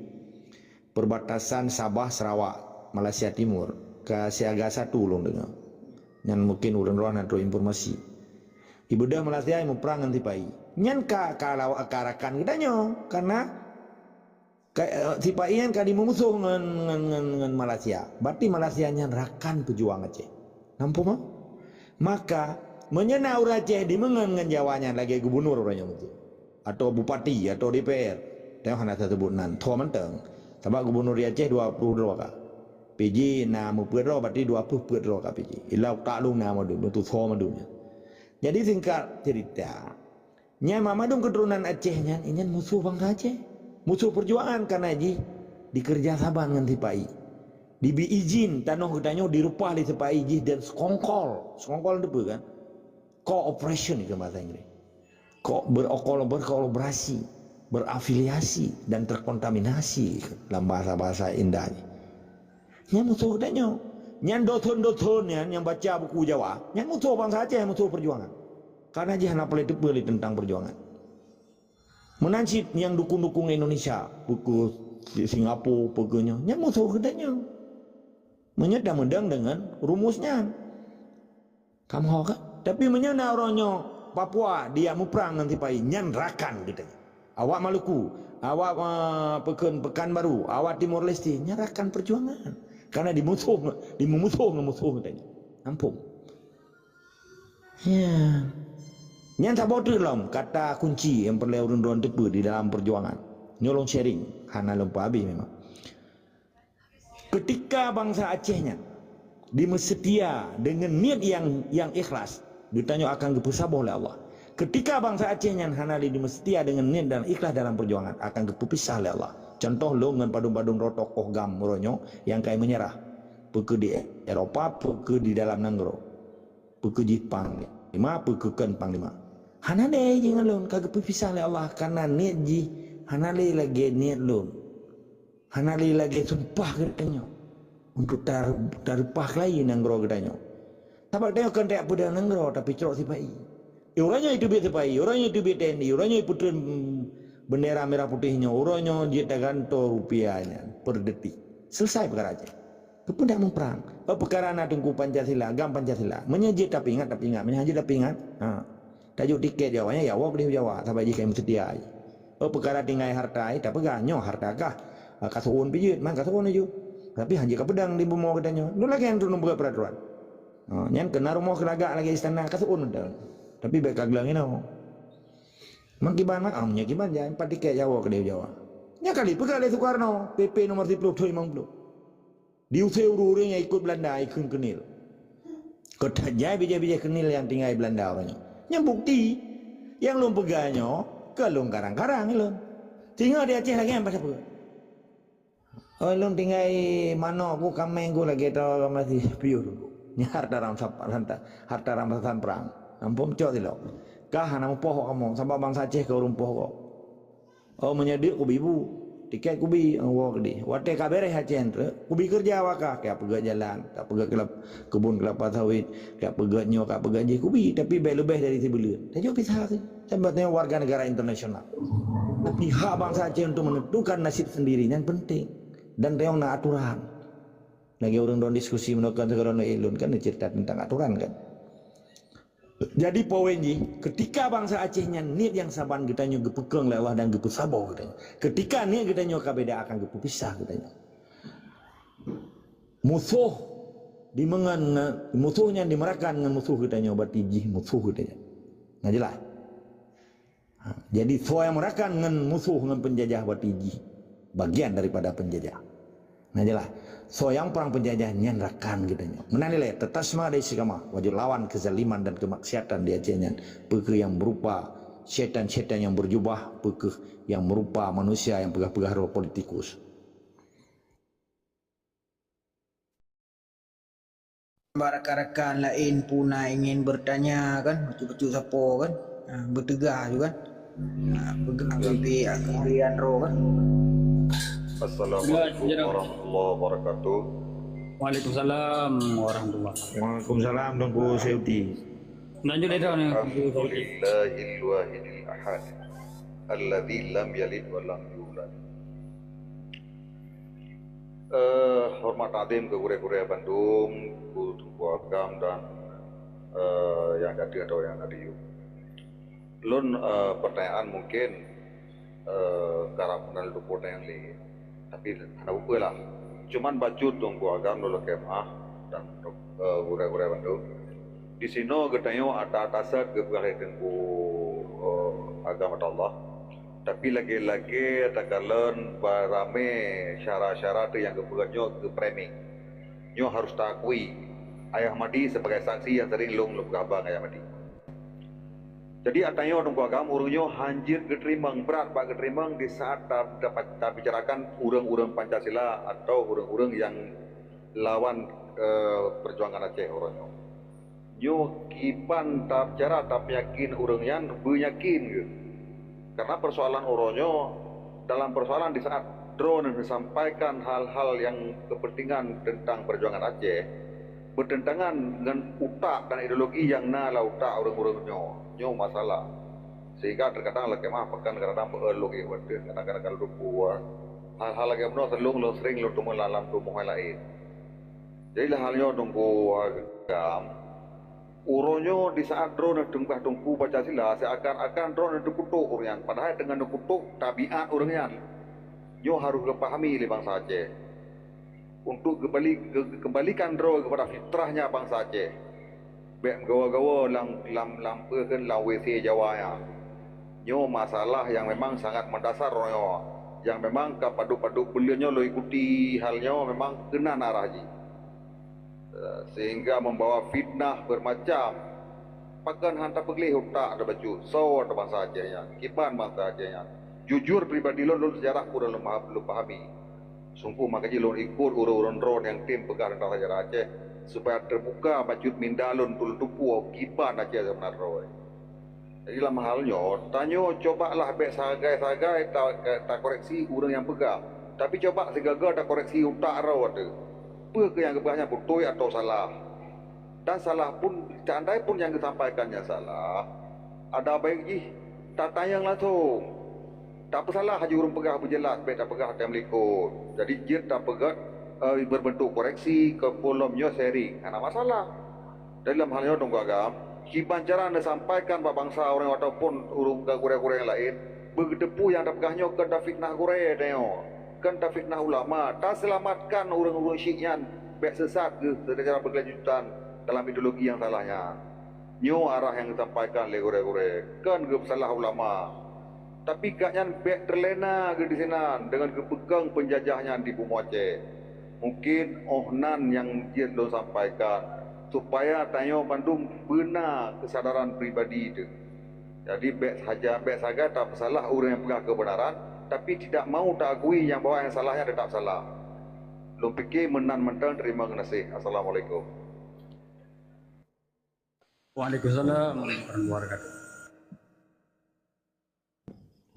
perbatasan Sabah Sarawak, Malaysia Timur, ka siaga satu lôn deungoe. Nyan mungkin ureuëng droe na trok informasi. Ibeudôh Malaysia muprang ngon sipa-i. Nyan ka, ka lawa-, ka rakan geutanyoe, karena ka, eh, sipa-i nyan ka dimeumusoh ngon, ngon, ngon, ngon Malaysia. Berarti Malaysia nyan rakan peujuang Aceh. Nampu mah? Maka, meunyoe na ureuëng Aceh dimeungon ngon Jawa nyan lagée gubunur uroe nyoe meuseue, atau bupati, atau D P R, tanyoe hana taseubut nan, tho mantong. Sabab gubunur di Aceh dua puluh dua ka. P J na meupeuet droe, berarti dua peuet peuet droe ka P J. Ila utak lôn na mandum, lôn tusoe mandum nyan. Jadi singkat cerita, nyan mandum keuturonan Aceh nyan, nyan musoh bansa Aceh. Musoh perjuangan karena jih dikeureuja saban ngon sipa-i. Dibri izin tanoh geutanyoe direupah lé sipa-i jih dan sekongkol. Sekongkol tu apa kan? Cooperation itu bahasa Inggris. Kok berokol-, berkolaborasi, berafiliasi dan terkontaminasi dalam bahasa-bahasa indah ni. Nyan musoh geutanyoe. Nyan dothon-dothon nyan nyang baca buku Jawa, nyan musoh bansa Aceh, musoh perjuangan. Karena jih hana paleng teupeu lé tentang perjuangan. Meunan cit nyang dukung-dukung Indonesia, peue keuh Si-, Singapura, peue keuh nyoe, nyan musoh geutanyoe. Meunyoe tameudang deungon rumus nyan. Kamoe kan? Tapi meunyoe na uroe nyoe Papua dia muprang ngon sipa-i, nyan rakan geutanyoe. Awak Maluku, awak, eh, Pekan-, Pekanbaru, awak Timor Leste, nyan rakan perjuangan. Karena dimusoh, dimumusoh ngon musoh geutanyoe. Ampôn. Ya. Nyan saboh teuk lom kata kunci nyang peureulée ureuëng droen teupeu di dalam perjuangan. Nyoe lôn sharing, hana lôn peuhabéh memang. Ketika bansa Aceh nyan dimeuseutia deungon niet nyang, nyang ikhlas, geutanyoe akan geupeusaboh lé Allah. Ketika bansa Aceh nyan hana lé dimeuseutia deungon niet dan ikhlas dalam perjuangan, akan geupeupisah lé Allah. Contoh lôn ngon padum-padum droe tokoh GAM uroe nyoe nyang kai meunyeurah, peue keuh di Eropa, peue keuh di dalam nanggroe, peue keuh jih panglima, peue keuh kon panglima. Hana lé jih ngon lôn, ka geupeupisah lé Allah, karena niet jih hana lé lagée niet lôn. Hana lé lagée sumpah geutanyoe untuk tar-, tareupah keulayi nanggroe geutanyoe. Sabab tanyoe kon tajak peudong nanggroe, tapi trok sipa-i. Eh, uroe nyoe iteubiet sipa-i, uroe nyoe iteubiet T N I, uroe nyoe ipeutreun, mm, bendera merah putih nyoe, uroe nyoe jeuet tagantoe rupiah nyan per detik. Selesai peukara jih. Keupeue dak muprang? Oh, peukara na Teungku Pancasila, GAM Pancasila. Meunyoe jeuet tapeuingat, tapeuingat. Meunyoe hana jeuet tapeuingat, ha. Tajok tiket Jawa, nyan ya, woe keudeh Jawa, saban jih ka meuseutia. Oh, peukara tinggai harta, eh, tapeugah, nyoe harta kah? Ah, ka seuôn pih jeuet, man ka seuôn laju. Tapi hana jeuet ka peudong di bumoe geutanyoe. Lôn lagée nyan lôn peugah peuraturan. Ha, nyan keu na rumoh keu lagak lagée istana, ka seuôn mantong. Tapi bék ka geulang inoe. Man kiban mak, ah, meunyoe kiban, jan pat tiket Jawa keudeh Jawa. Nyan kali peugah lé Soekarno, P P nomor siplôh thon limong ploh. Diusé ureuëng-ureuëng nyang ikot Beulanda ikheun keuneul. Keu that jai bijéh-bijéh keuneul nyang tinggai Beulanda uroe nyoe. Nyan bukeuti nyang lôn peugah nyoe, kon lôn karang-karang lôn. Singoh di Aceh lagée nyan pasapeue. Oh, lôn tinggai manok ku, kaméng ku lagée toh masih piôh dulu. Nyan harta rampasan, harta, harta rampasan perang. Ampôn cok silop. Kah hana mupoh kamoe, sabab bansa Aceh ka ureuëng poh gob. Oh, meunyoe duek kubi bu, tiket kubi, oh, woe keudeh. Watée ka béréh Aceh nyan treuk, kubi keureuja awak kah, ka peugét jalan, ka peugét kelap-, kebun kelapa sawit, ka peugét nyoe, ka peugét jih kubi, tapi bék leubeh dari sibuleuen. Tajok pisah sih. Sabab nyoe warga negara internasional. Tapi hak bansa Aceh untuk menentukan nasib sendiri nyan penting. Dan tayong na aturan. Lagée ureuëng dong diskusi meunoe kan, sigohlom ilôn kan cerita tentang aturan kan. Jadi poin jih, ketika bansa Aceh nyan niet nyang saban geutanyoe geupeukong lé Allah dan geupeusaboh geutanyoe. Ketika niet geutanyoe ka beda akan geupeupisah geutanyoe. Musoh dimeungon nge-, musoh nyan dimerakan ngon musoh geutanyoe, berarti jih musoh geutanyoe. Nah, jelas. Ha, jadi soe nyang meurakan ngon musoh ngon peunjajah, berarti jih bagian daripada peunjajah. Nah, jelas. Soe nyang prang peunjajah nyan rakan geutanyoe. Meunan ilée, tetap semangat dan istiqamah, wajib lawan kezaliman dan kemaksiatan di Aceh nyan. Peue keuh nyang meurupa syaitan-syaitan nyang berjubah, peue keuh nyang meurupa manusia nyang peugah-peugah roh politikus. Bak rakan-rakan laén puna ingin bertanya kan, bacut-bacut sapo kan, ha, beuteugah tu kan. Ha, peugah bibi kemudian roh kan. Assalamualaikum warahmatullahi wabarakatuh. Waalaikumsalam warahmatullahi wabarakatuh. Waalaikumsalam, Teungku Seuti. Lanjut dah ni. Alhamdulillahil wahidil ahad. Alladzi lam yalid wa lam yulad. Eh, hormat takzim keu gurée-gurée bandum, keu Teungku Agam dan, eh, nyang ka teuh atau nyang ka teuh. Lôn, eh, pertanyaan mungkin, eh, karab meunan luput nyang lé. Tapi hana peue lah. Cuman bacut Teungku Agam lôn lakée meu'ah dan, eh, gurée-gurée bandum. Di sinoe geutanyoe ata-ata sat geupeugah lé Teungku, eh, Agam atau Allah. Tapi lagée-lagée takalon ba ramé syara-syara teuh nyang geupeugah nyoe geu-framing. Nyoe harôh taakui Ayah Mahdi sibagai saksi nyang sering lôn, lôn peugah haba ngon Ayah Mahdi. Jadi, ata nyoe Teungku Agam, ureuëng nyoe hanjeuet geuteurimong, brat bak geuteurimong di saat ta-, ta-, tabicarakan ureuëng-ureuëng Pancasila atau ureuëng-ureuëng nyang lawan, eh, peujuangan Aceh uroe nyoe. Nyoe kiban ta-, cara tapeuyakin ureuëng nyan beunyakin geuh. Karena persoalan uroe nyoe, dalam persoalan di saat droeneuh neusampaikan hal-hal nyang kepentingan teuntang peujuangan Aceh, beuteuntangan ngon utak dan ideologi nyang na lam utak ureuëng-ureuëng nyoe. Nyoe masalah. Sehingga teukadang lakée meu'ah pakon kadang-kadang beu logik watée kadang-kadang ka lôn tupeue. Hal-hal lagée meunoe seuleueng lôn sering lôn teumé lam, lam tumoh laén. Jadi, lam hal nyoe Teungku Agam, uroe nyoe di saat droeneuh teungoh Teungku Pancasila, seakan-akan droeneuh teukutok ureuëng nyan, padahai teungoh neukutok tabiat ureuëng nyan. Nyoe harôh geupahami lé bansa Aceh. Untuk geubali-, ge-, geukeumbalikan droe keupada fitrahnya bansa Aceh. Bék meugawa-gawa lam, lam, lam peue kheun lam W C Jawa nyan. Nyoe masalah nyang memang sangat meudasar nyoe, nyang memang ka padub-padub buleuen nyoe lôn ikuti hal nyoe memang keunan arah jih. Eh, sehingga membawa fitnah bermacam. Pakon han tapeugleh utak ata bacut, soe ata bansa Aceh nyan, kiban bansa Aceh nyan. Jujur pribadi lôn, lôn seujarah kurang lôn paham, lôn pahami. Sungguh maka jih lôn ikot ureuëng-ureuëng droe nyang tem peugah teuntang sejarah Aceh, supaya teubuka bacut minda lôn, lôn tupeue kiban Aceh zaman droe. Jadi, lam hal nyoe, tanyoe cobalah bék sagai-sagai ta-, ta-, takoreksi ureuëng nyang peugah, tapi coba sigaga takoreksi utak droe teuh. Peue keuh nyang geupeugah nyan beutôi atawa salah. Dan salah pun, seandai pun nyang geusampaikan nyan salah, ada baik jih tatanyong langsung. Tapeusalah laju ureuëng peugah beujeulaih, bék tapeugah watée meulikot. Jadi, jeuet tapeugah, eh, berbentuk koreksi, keu peue lom nyoe sharing, hana masalah. Jadi, lam hal nyoe Teungku Agam, kiban cara neusampaikan bak bansa ureuëng ataupun ureuëng gurée-gurée nyang laén, beugeuteupeue nyang tapeugah nyoe keu tafitnah gurée tanyoe, keu tafitnah ulama, taseulamatkan ureuëng-ureuëng syiek nyan bék sesat geuh secara berkelanjutan dalam ideologi nyang salah nyan. Nyoe arah nyang geusampaikan lé gurée-gurée, kon geupeusalah ulama. Tapi gobnyan bék teulena geuh disinan deungon geupeukong peunjajah nyan di bumoe Aceh. Mungken óh nan nyang jeuet lôn sampaikan, supaya tanyoe bandum beuna keusadaran pribadi teuh. Jadi, bék saja, bék sagai tapeusalah ureuëng nyang peugah keubeunaran, tapi tidak mau taakui nyang bahwa nyang salah nyan teutap salah. Lôn pike meunan mantong, terima kasih. Assalamualaikum. Waalaikumsalam warahmatullahi wabarakatuh.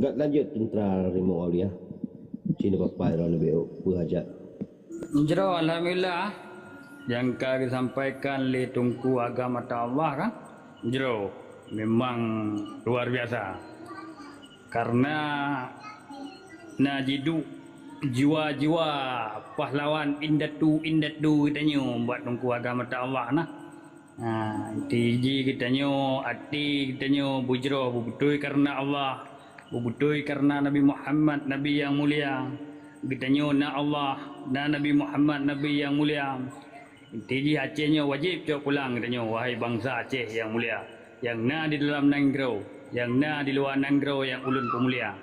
Gak lanjut teuntara Rimong Aulia. Sini papai droe neubiôk peue hajat. Jroh, alhamdulillah, nyang ka geusampaikan lé Teungku Agam Atta Allah kan, jroh, memang luar biasa. Karena na jiduek jiwa-jiwa pahlawan indatu-indatu geutanyoe bak Teungku Agam Atta Allah nah. Ha, tiji geutanyoe, até geutanyoe beujroh beubeutôi kareuna Allah, beubeutôi kareuna Nabi Muhammad, Nabi nyang mulia. Geutanyoe na Allah, na Nabi Muhammad, Nabi nyang mulia. Tiji Aceh nyoe wajéb cok pulang geutanyoe, wahai bansa Aceh nyang mulia, nyang na di dalam nanggroe, nyang na di luwa nanggroe nyang ulôn peumulia.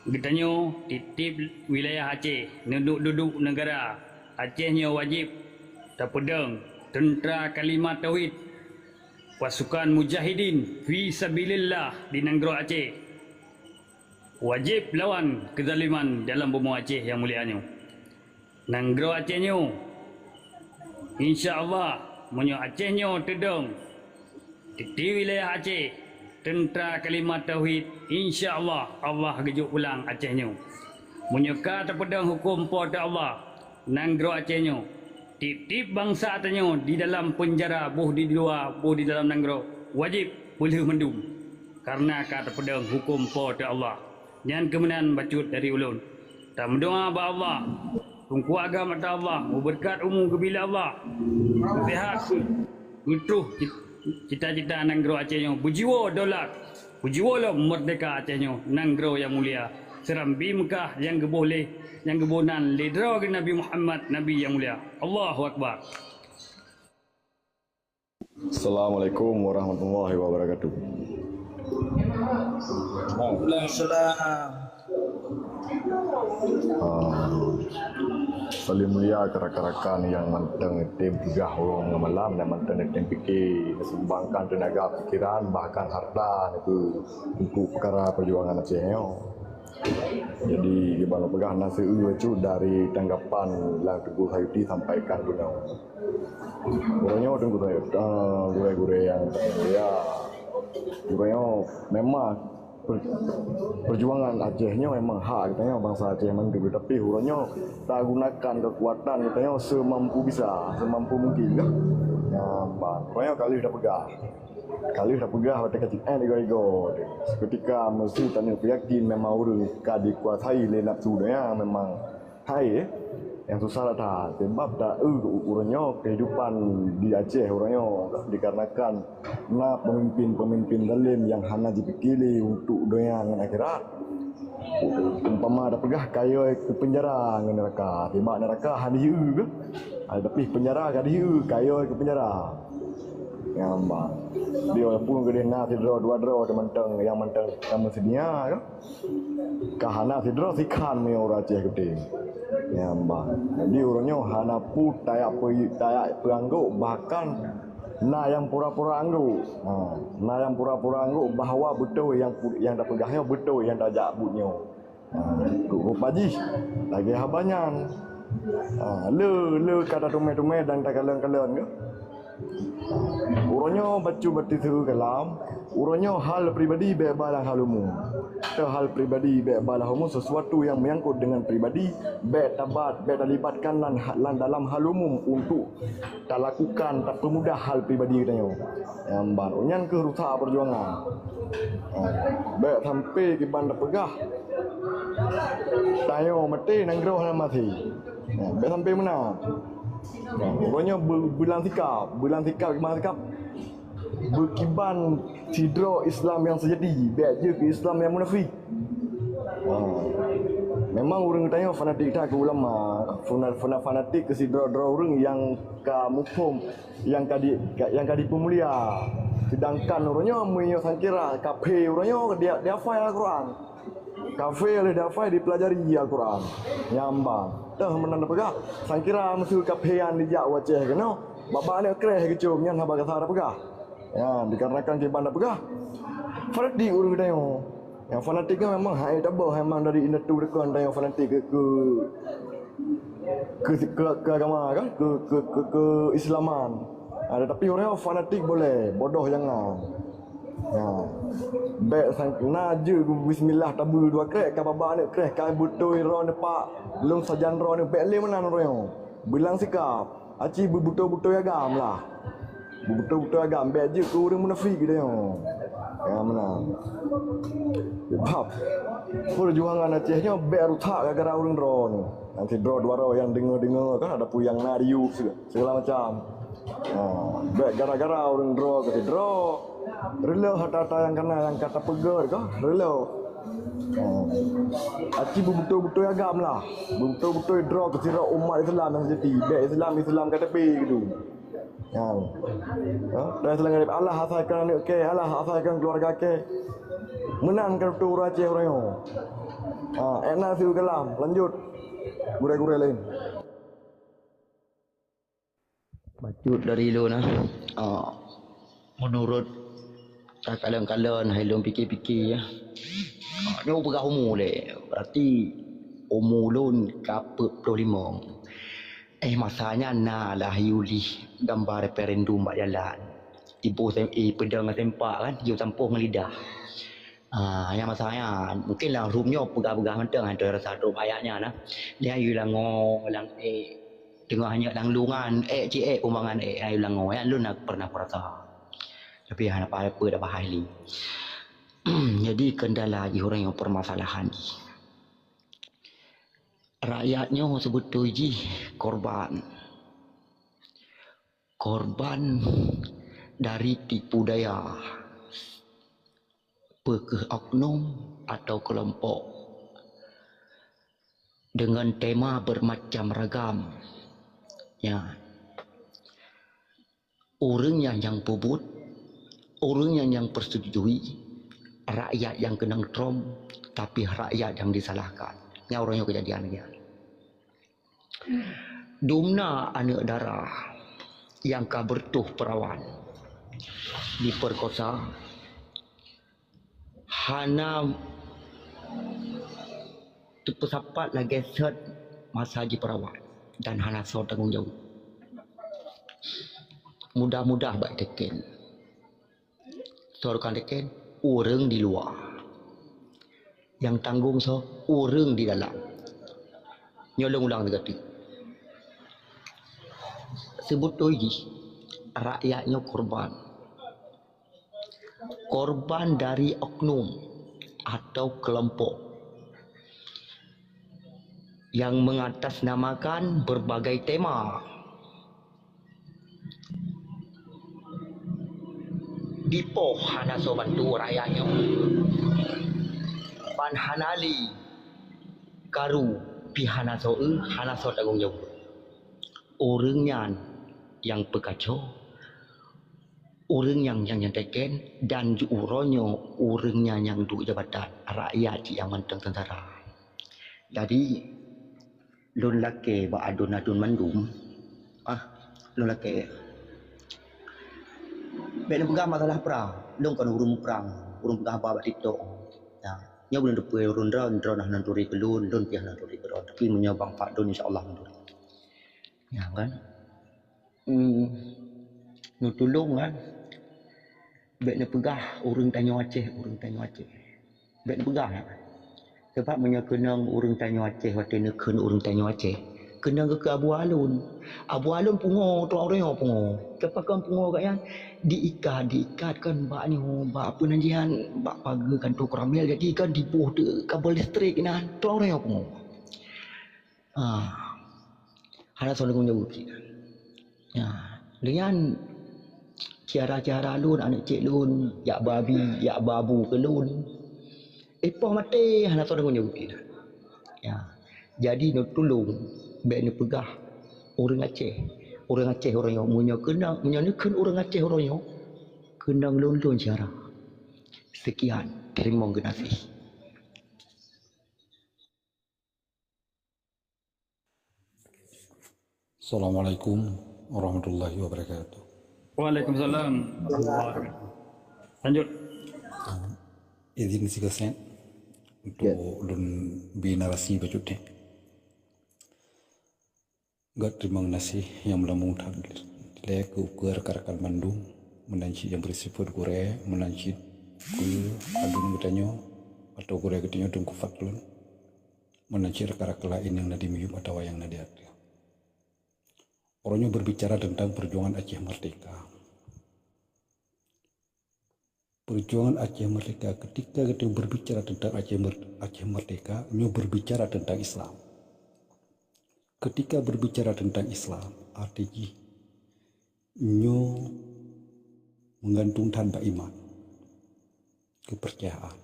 Geutanyoe tieb-tieb wilayah Aceh, neuduek-duduek neugara Aceh nyoe wajéb tapeudong teuntra kalimat tauhid, pasukan mujahidin fi sabilillah di nanggroe Aceh. Wajéb lawan keuzaliman dalam bumoe Aceh nyang mulia nyoe. Nanggroe Aceh nyoe, insya Allah, meunyoe Aceh nyoe teudong, titi wilayah Aceh, teuntra kalimat tauhid, insya Allah, Allah geujok pulang Aceh nyoe. Meunyoe ka tapeudong huköm Po teu Allah, nanggroe Aceh nyoe, tieb-tieb bansa tanyoe di dalam peunjara, boh di luwa, boh di dalam nanggroe, wajéb peulheueh mandum, kareuna ka tapeudong huköm Po teu Allah. Nyan keumeunan bacut dari ulôn. Tameudoa bak Allah, Teungku Agam Atta Allah, mubeureukat umu geubila Allah, seuhat, geutroh cit-, cita-cita nanggroe Aceh nyoe, beujiwoe daulat, beujiwoe lom meurdehka Aceh nyoe, nanggroe nyang mulia, seurambi Meukah nyang geuboh lé, nyang geuboh nan lé droe geuh Nabi Muhammad, Nabi nyang mulia. Allahu Akbar. Assalamualaikum warahmatullahi wabarakatuh. Waalaikumsalam. Ah, salam mulia keu rakan-rakan nyang mantong tem peugah uroe ngon malam, nyang mantong tem pike neusumbangkan teunaga, pikiran, bahkan harta nyoe untuk peukara peujuangan Aceh nyoe. Jadi, kiban lôn peugah na seu-eu bacut dari tanggapan Lang Teungku Sayuti sampaikan bunoe. Uroe nyoe Teungku Sayuti, ah, gurée-gurée nyang mulia, uroe nyoe memang per-, perjuangan Aceh nyoe memang hak geutanyoe bansa Aceh mandum, tapi uroe nyoe tagunakan keukuatan geutanyoe seumampu bisa, seumampu mungkin, kan? Nyan ban. Uroe nyoe ka lheueh tapeugah. Ka lheueh tapeugah watée ka cit-, eh, igoe-igoe. Seuketika meuseu tanyoe peuyakin memang ureuëng ka dikuasai lé nafeusu donya memang hai, eh, nyang susah that. Sebab ta-, eh, uroe nyoe kehidupan di Aceh uroe nyoe dikarenakan na peumimpin-peumimpin zalim nyang hana jipike lé untuk donya ngon akhirat. Umpama tapeugah kayée keu peunjara ngon neuraka, sebab neuraka hana jeu-eu, tapi peunjara ka jeu-eu, kayée keu peunjara. Nyan ban. Di walaupun keudeh na sidroe dua droe teumantong nyang mantong ka meuseudia, ka hana sidroe sikhan meunyoe ureuëng Aceh kutem. Nyan ban. Jadi uroe nyoe hana peue tayak peu-, tayak peuanggôk, bahkan na nyang pura-pura anggôk. Ha, na nyang pura-pura anggôk bahwa beutôi nyang pu-, nyang tapeugah nyoe beutôi nyang tajak buet nyoe. Ha, rupa jih lagée haba nyan. Ha, le, le ka tateumé-teumé dan takalon-kalon ke. Uroe nyoe bacut bak teuseu kalam, uroe nyoe hal pribadi bék ba lam hal umum. Teuh hal pribadi bék ba lam umum, sesuatu nyang menyangkut dengan pribadi bék tabat, bék talibatkan lam, lam dalam hal umum untuk talakukan, tapeumudah hal pribadi geutanyoe. Nyan ban, nyan keuh rusak peujuangan. Ha, bék sampai kiban tapeugah tanyoe maté nanggroe hana maté. Ha, bék sampai meunan. Uroe nyoe beu-, beulang sikap, beulang sikap, beulang sikap. Beukiban sidroe Islam nyang seujati, bék jeuet keu Islam nyang munafik. Ha. Memang ureuëng geutanyoe fanatik that keu ulama, fana-, fana-, fanatik keu sidroe-droe ureuëng nyang ka muphom, nyang ka di-, nyang ka dipeumulia. Sedangkan uroe nyoe meunyoe sangkira kaphé uroe nyoe dia, dia hafai Al-Quran. Kaphé lé dafai dipeulajari Al-Quran. Nyan ban. Teuh meunan tapeugah, sangkira meuseu kaphé nyan dijak u Aceh keunoe, babah aneuk kreh geucom nyan haba gasa tapeugah. Nyan dikarenakan kiban tapeugah, fanatik ureuëng geutanyoe. Nyang fanatik nyan memang hai taboh, memang dari indatu deukon tanyoe fanatik keu, keu, keu, keu, keu agama kan, keu, keu, keu, keuislaman. Ha, tetapi ureuëng fanatik boleh, bodoh jangan. Ha. Bék sang-, na jeuet bismillah tabeue dua krek, ka babah aneuk kreh, ka beutôi droeneuh pak lôn sajan droeneuh, bék lé meunan uroe nyoe. Beulang sikap, aci beubeutôi-beutôi agam lah. Beubeutôi-beutôi agam, bék jeuet keu ureuëng munafik geutanyoe. Ya meunan. Sebab peujuangan Aceh nyoe bék rusak gara-gara ureuëng droeneuh. Nanti droe dua droe nyang deungoe-deungoe kan ada puyang na diyueb segala macam. Ha, bék gara-gara ureuëng droe keu sidroe, reuloh ata-ata nyang kana nyang ka tapeugét ka, reuloh. Ha. Aci beubeutôi-beutôi agam lah, beubeutôi-beutôi droe keu sidroe umat Islam nyang seujati, bék Islam, Islam ka teupé gitu. Ha. Ha? Dan Islam ka teupé, Allah asaikan aneuk kèe, Allah asaikan keuluwarga kèe. Meunan ka tutoe ureuëng Aceh uroe nyoe. Ha, ék na siuroe kalam, lanjut. Gurée-gurée laén. Bacut dari lôn, ah. Ah, meunurot takalon-kalon, hai lôn pike-pike, ya. Ah, nyoe peugah umu lé. Berarti umu lôn ka peuet ploh limong. Eh, masa nyan na lah yue lih gambar referendum bak jalan. Iboh sem-, eh, peudong ngon sempak kan, yue tampôh ngon lidah. Ah, nyang masa nyan, mungkin lam rup nyoe peugah-peugah mantong, hantom rasa rup ayat nyan, nah. Dia yue langoe, lang, eh, teungoh nyoe lam lungan, eh, cit, eh, umbangan, eh, yue langoe, nyan lôn na pernah kurasa. Tapi hana apa-apa dah bahai lé. Jadi, kendala jih ureuëng nyoe permasalahan jih. Rakyat nyoe seubeutôi jih korban. Korban dari tipu daya, peu kheueh oknum atau kelompok dengan tema bermacam ragam. Ya. Ureuëng nyang, nyang peubuet, ureuëng nyang, nyang persetujui, rakyat nyang keunong trom, tapi rakyat nyang disalahkan. Nyang uroe nyoe keujadian lagée nyan. Dumna aneuëk dara nyang ka beureutoh peurawan, dipeurkosa, hana teupeusapat lagée sot masa jipeurawan dan hana soe tanggong jaweueb. Mudah-mudah bak teken. Soe ka teken? Ureuëng di luwa. Nyang tanggong soe? Ureuëng di dalam. Nyoe lôn ulang sigoe teuk. Seubeutôi jih, rakyat nyoe korban. Korban dari oknum atau kelompok yang mengatasnamakan berbagai tema. Dipoh hana soe bantu rakyat nyoe. Ban hana lé karu pih hana soe, hana soe tanggong jaweueb. Ureuëng nyan nyang peukaco, ureuëng nyang, nyang, nyang teken, dan di uroe nyoe ureuëng nyan nyang duek jabatan, rakyat cit nyang mantong seungsara. Jadi, lôn lakée bak aduen-aduen mandum, ah, lôn lakée. Bék neupeugah masalah prang, lôn kon ureuëng prang, ureuëng peugah haba bak TikTok. Ya, nyoe belom teupeu ureuëng droe, droe nah neuturi keu lôn, lôn pih neuturi keu droe. Tapi meunyoe bang pat lôn, insya Allah neuturi. Ya kan? Hmm, neutulông kan? Bék neupeugah ureuëng tanyoe Aceh, ureuëng tanyoe Aceh. Bék neupeugah nyan. Sabab meunyoe keunong ureuëng tanyoe Aceh watée neukheun ureuëng tanyoe Aceh, keunong geukheun Abu Alun. Abu Alun pungo, tuan ureuëng nyoe pungo. Teupakon pungo gobnyan, diikat, diikat kon bak nyoe, bak peue nan jihan, bak pageue kantor Koramil, jadi kon diboh teuk kabel listrik inan, tuan ureuëng nyoe pungo. Ah, hana soe neugum jaweueb cit. Ya, lheueh nyan syedara-syedara lôn, aneuëk cék lôn, jak babi, jak babu keu lôn. Eh, poh maté hana soe neugum jaweueb cit. Ya, jadi neutulông bék neupeugah ureuëng Aceh. Ureuëng Aceh uroe nyoe, meunyoe keunong, meunyoe neukheun ureuëng Aceh uroe nyoe, keunong lôn-lôn syedara. Sekian, teurimong geunaséh. Assalamualaikum warahmatullahi wabarakatuh. Waalaikumsalam warahmatullahi wabarakatuh. Lanjut. Ah, izin sigoe seuet untuk lôn bi narasi bacut deh. Göt teurimong geunaséh nyang meulambông that lé keu ukeue rakan-rakan mandum, meunan cit nyang bri sifeuet gurée, meunan cit keu aduen geutanyoe atau gurée geutanyoe Teungku Fadlun, meunan cit rakan-rakan laén nyang na di miyueb atawa nyang na di ateueh. Uroe nyoe berbicara tentang perjuangan Aceh Merdeka. Perjuangan Aceh Merdeka, ketika kita berbicara tentang Aceh Mer-, Aceh Merdeka, nyoe berbicara tentang Islam. Ketika berbicara tentang Islam, arti jih nyoe meugantung that bak iman, keupeurcayaan.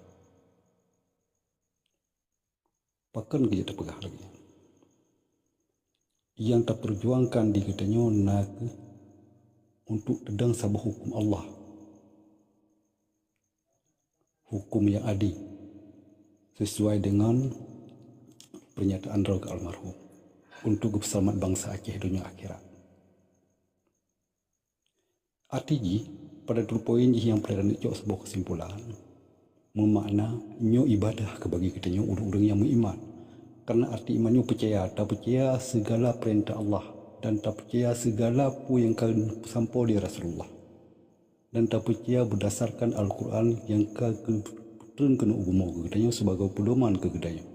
Pakon keu jeuet tapeugah lagée nyan? Nyang tapeurjuangkan di geutanyoe na kheueh untuk teudong saboh huköm Allah, huköm nyang adé, sesuai dengan pernyataan droe almarhum, untuk geupeuseulamat bansa Aceh donya akhirat. Arti jih, pada droe poin jih nyang peureulée neucok saboh keusimpulan, meumakna nyoe ibadah keu bagi geutanyoe ureuëng-ureuëng nyang meuiman. Karena arti iman nyoe peucaya, tapeucaya sigala peurintah Allah dan tapeucaya sigala peue nyang ka geupeusampoe lé Rasulullah. Dan tapeucaya beudasarkan Al-Qur'an nyang ka geutreun keunoe u bumoe keu geutanyoe sibagoe peudoman keu geutanyoe.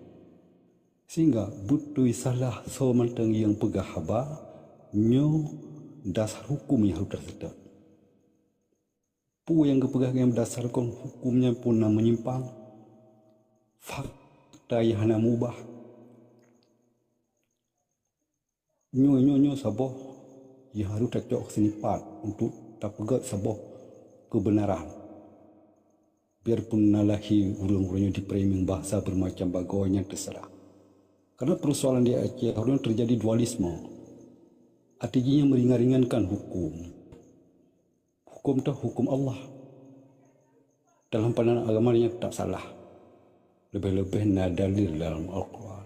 Sehingga beutôi salah soe mantong nyang peugah haba nyoe dasar huköm nyang harôh taseutôt. Peue nyang geupeugah nyang dasar kon huköm nyan pun na meunyimpang, fakta nyang hana meubah. Nyoe, nyoe, nyoe saboh nyang harôh tacok seunipat untuk tapeugét saboh keubeunaran. Biarpun na lahé ureuëng-ureuëng nyang jiframing bahasa beumacam bagoe nyang teuseurah. Karena peursoalan di Aceh uroe nyoe teujadi dualisme. Arti jih nyan meuringan-ringankan huköm. Huköm teuh huköm Allah. Dalam pandangan agama nyan tak salah. Leubeh-leubeh na dalil dalam Al-Quran.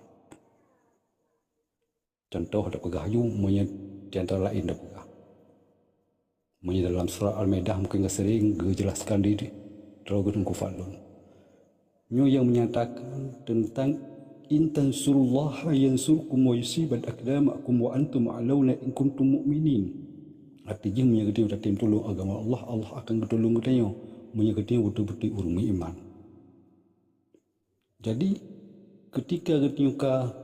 Contoh tapeugah aju, meunyoe di antara laén tapeugah. Meunyoe dalam surah Al-Maidah mungkin ka sering geujelaskan di, di droe Teungku Fadlun. Nyoe nyang menyatakan tentang, "In tansurullaha yansurkum wa yusabit aqdamakum wa antum a'launa in kuntum mu'minin." Arti jih, meunyoe geutanyoe tatem tulông agama Allah, Allah akan geutulông geutanyoe, meunyoe geutanyoe beutôi-beutôi ureuëng meuiman. Jadi, keutika geutanyoe ka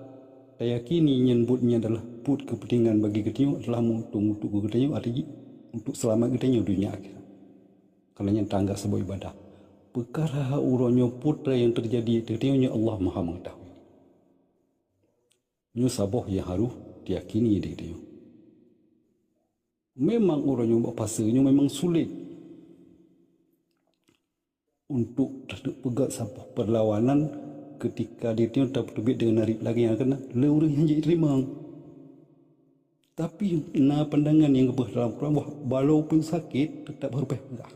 tayakini nyan buet nyan adalah buet keupeuntengan bagi geutanyoe, adalah meuuntung-meuuntung keu geutanyoe, arti jih untuk seulamat geutanyoe donya akhirat. Karena nyan tanggap saboh ibadah. Peukara uroe nyoe peue nyang teujadi ateueh geutanyoe nyoe Allah Maha Meungeutahui. Nyoe saboh nyang harôh tayakini di geutanyoe. Memang uroe nyoe bak fase nyoe memang sulet untuk tapeugah saboh peurlawanan keutika di geutanyoe tapeuteubiet deungon narit lagée nyang keunan lé ureuëng nyang jiteurimong. Tapi na pandangan nyang geupeugah dalam Quran bahwa walaupun sakét, teutap harôh peugah.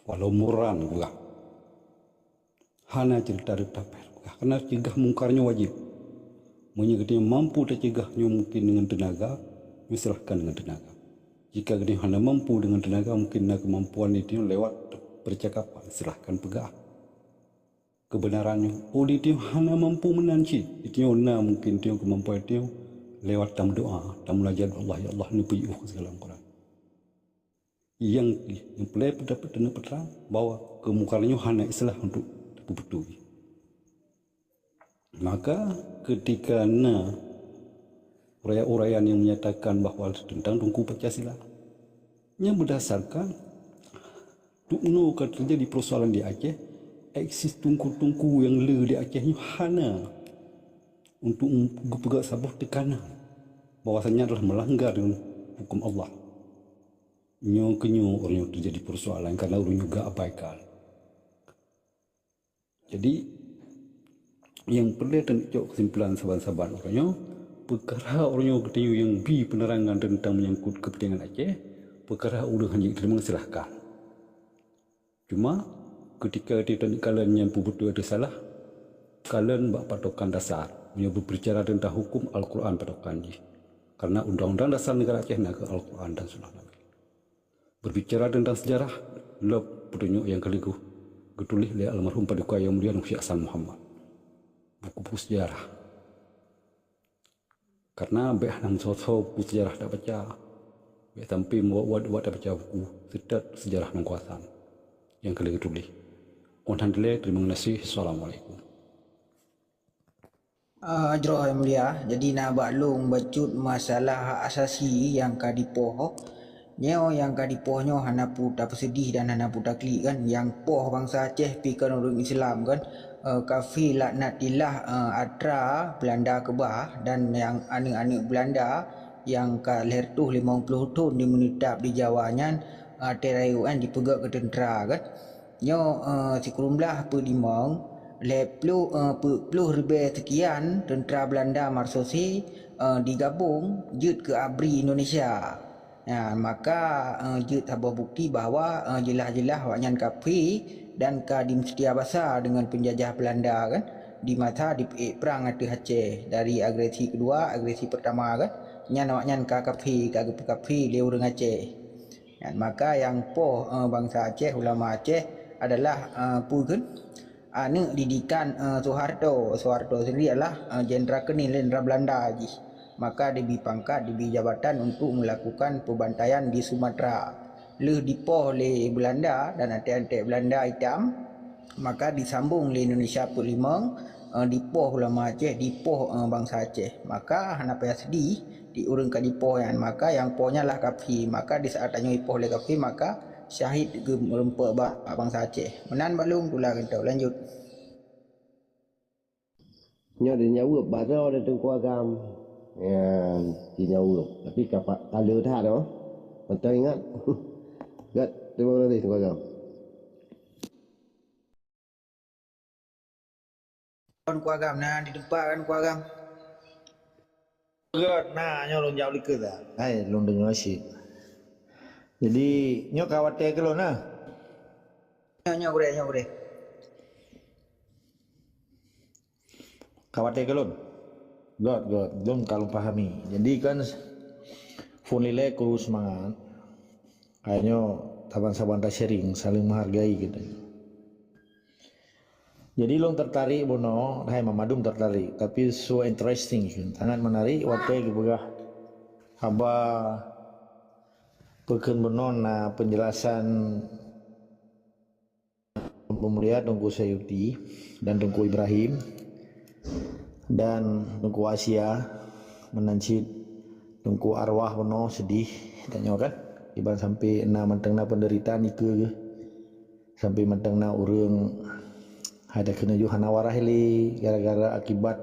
Walau murran peugah. Hana ceurita-ceurita péh peugah. Karena ceugah mungkar nyoe wajéb. Meunyoe geutanyoe mampu taceugah nyoe mungkin deungon teunaga, nyoe silahkan deungon teunaga. Jika geutanyoe hana mampu deungon teunaga, mungkin na keumampuan di geutanyoe lewat percakapan, silahkan peugah keubeunaran nyoe. Oh, di geutanyoe hana mampu meunan cit, di geutanyoe na mungkin di geutanyoe keumampuan di geutanyoe lewat tameudoá, tameulajah bak Allah, "Ya Allah, neupeujiôh keu segala mungkaran." Nyang, nyang peureulée dapat taneuk peutrang bahwa keumungkaran nyoe hana istilah untuk tapeubeutôi. Maka, keutika na uraian-uraian nyang menyatakan bahwa teuntang Teungku Pancasila, nyang beudasarkan duknoe ka teujadi peusoalan di Aceh, eksis teungku-teungku nyang le di Aceh nyoe hana untuk geupeugah saboh teukanan bahwasanya adalah melanggar huköm Allah. Nyoe keunyoe ureuëng nyoe teujadi peusoalan karena ureuëng nyoe geuabaikan. Jadi, nyang peureulée taneuk cok keusimpulan saban-saban uroe nyoe, peukara uroe nyoe geutanyoe nyang bi peunerangan teuntang meunyangkot keupeuntengan Aceh, peukara ureuëng hana jiteurimong, silahkan. Cuma, keutika geutanyoe taneuk kalon nyan peubeutôi ateueh salah, kalon bak patokan dasar. Meunyoe beubicara teuntang huköm, Al-Quran patokan jih. Karena Undang-Undang Dasar Negara Aceh na keu Al-Quran dan Sunnah Nabi. Berbicara tentang sejarah, lom peutunyok nyang ka lheueh geutuléh lé almarhum Paduka Yang Mulia Nursi Hasan Muhammad. Buku-buku sejarah. Karena bék hana meusoe-soe buku sejarah tabaca. Bék sampai meuwat-wat tabaca buku, seutôt sejarah nangkoe Hasan nyang ka lheueh geutuléh. Alhamdulillah, terima kasih. Assalamualaikum. Ah, jroh nyang mulia, jadi na bak lôn bacut masalah hak asasi nyang ka dipoh. Nyoe nyang ka dipoh nyoe hana peue tapeuseudeh dan hana peue taklik kan. Nyang poh bansa Aceh pih kon ureuëng Islam kan. Eh, kafé laknatillah, eh, atra Belanda keubah dan nyang aneuëk-aneuëk Belanda nyang ka lhèe reutôh limong ploh thon jimeunitap di Jawa nyan, eh, ateueh rayeuk kan jipeugöt keu teuntra kan. Nyoe, eh, sikureueng blaih peuet limong, lhèe ploh, eh, peuet ploh ribèe seukian teuntra Belanda marsose, eh, digabong jeuet keu abri Indonesia. Nah, maka, eh, jeuet saboh bukti bahwa, eh, jeulaih-jeulaih awaknyan kafé dan ka jimeuseutia basa deungon peunjajah Belanda kan, di masa jipeuék prang ateueh Aceh, dari agresi keudua, agresi peurtama kan, nyan awaknyan ka kafé, ka geupeukafé lé ureuëng Aceh. Nyan, maka nyang poh, eh, bansa Aceh, ulama Aceh adalah, eh, peue kheun? Aneuëk didikan, eh, Soeharto. Soeharto sendiri adalah, eh, jenderal keuning lé jenderal Belanda jih. Maka dibri pangkat, dibri jabatan untuk melakukan pembantaian di Sumatera. Lheueh dipoh lé Belanda dan antek-antek Belanda itam, maka disambong lé Indonesia peuet limong, eh, dipoh ulama Aceh, dipoh, eh, bansa Aceh. Maka hana payah seudeh di ureuëng ka dipoh nyan, maka nyang poh nyan lah kafé. Maka di saat tanyoe jipoh lé kafé, maka syahid geumeureumpok bak bansa Aceh. Meunan bak lôn, tula keu tanyoe lanjut. Nyoe di nyaweueb bak droe di Teungku Agam. Ya, di nyaweueb. Tapi ka pa-, ka le that oh. Mantong ingat. Gét, terima kasih Teungku Agam. Kon Teungku Agam, na di teumpat kan Teungku Agam? Gét, na nyoe lôn jaweueb likot dah. Hai, lôn deungoe cit. Jadi, nyoe ka watèe keu lôn, nah. Nyoe, nyoe gurèe, nyoe gurèe. Ka watèe keu lôn. Göt, göt. Lôn ka lôn pahami. Jadi kan, phôn lilée kuru seumangat. Hai nyoe, saban-saban ta-sharing, saléng meuhargai geutanyoe. Jadi lôn tertarik bunoe, hai mandum tertarik, tapi so interesting, sangat menarik watèe geupeugah haba peukheun bunoe na penjelasan Peumulia Teungku Sayuti dan Teungku Ibrahim dan Teungku Asia, meunan cit Teungku Arwah bunoe seudeh tanyoe kan, iban sampai na mantong na penderita nikeue geuh. Sampai mantong na ureuëng hai takheun laju hana waras lé gara-gara akibat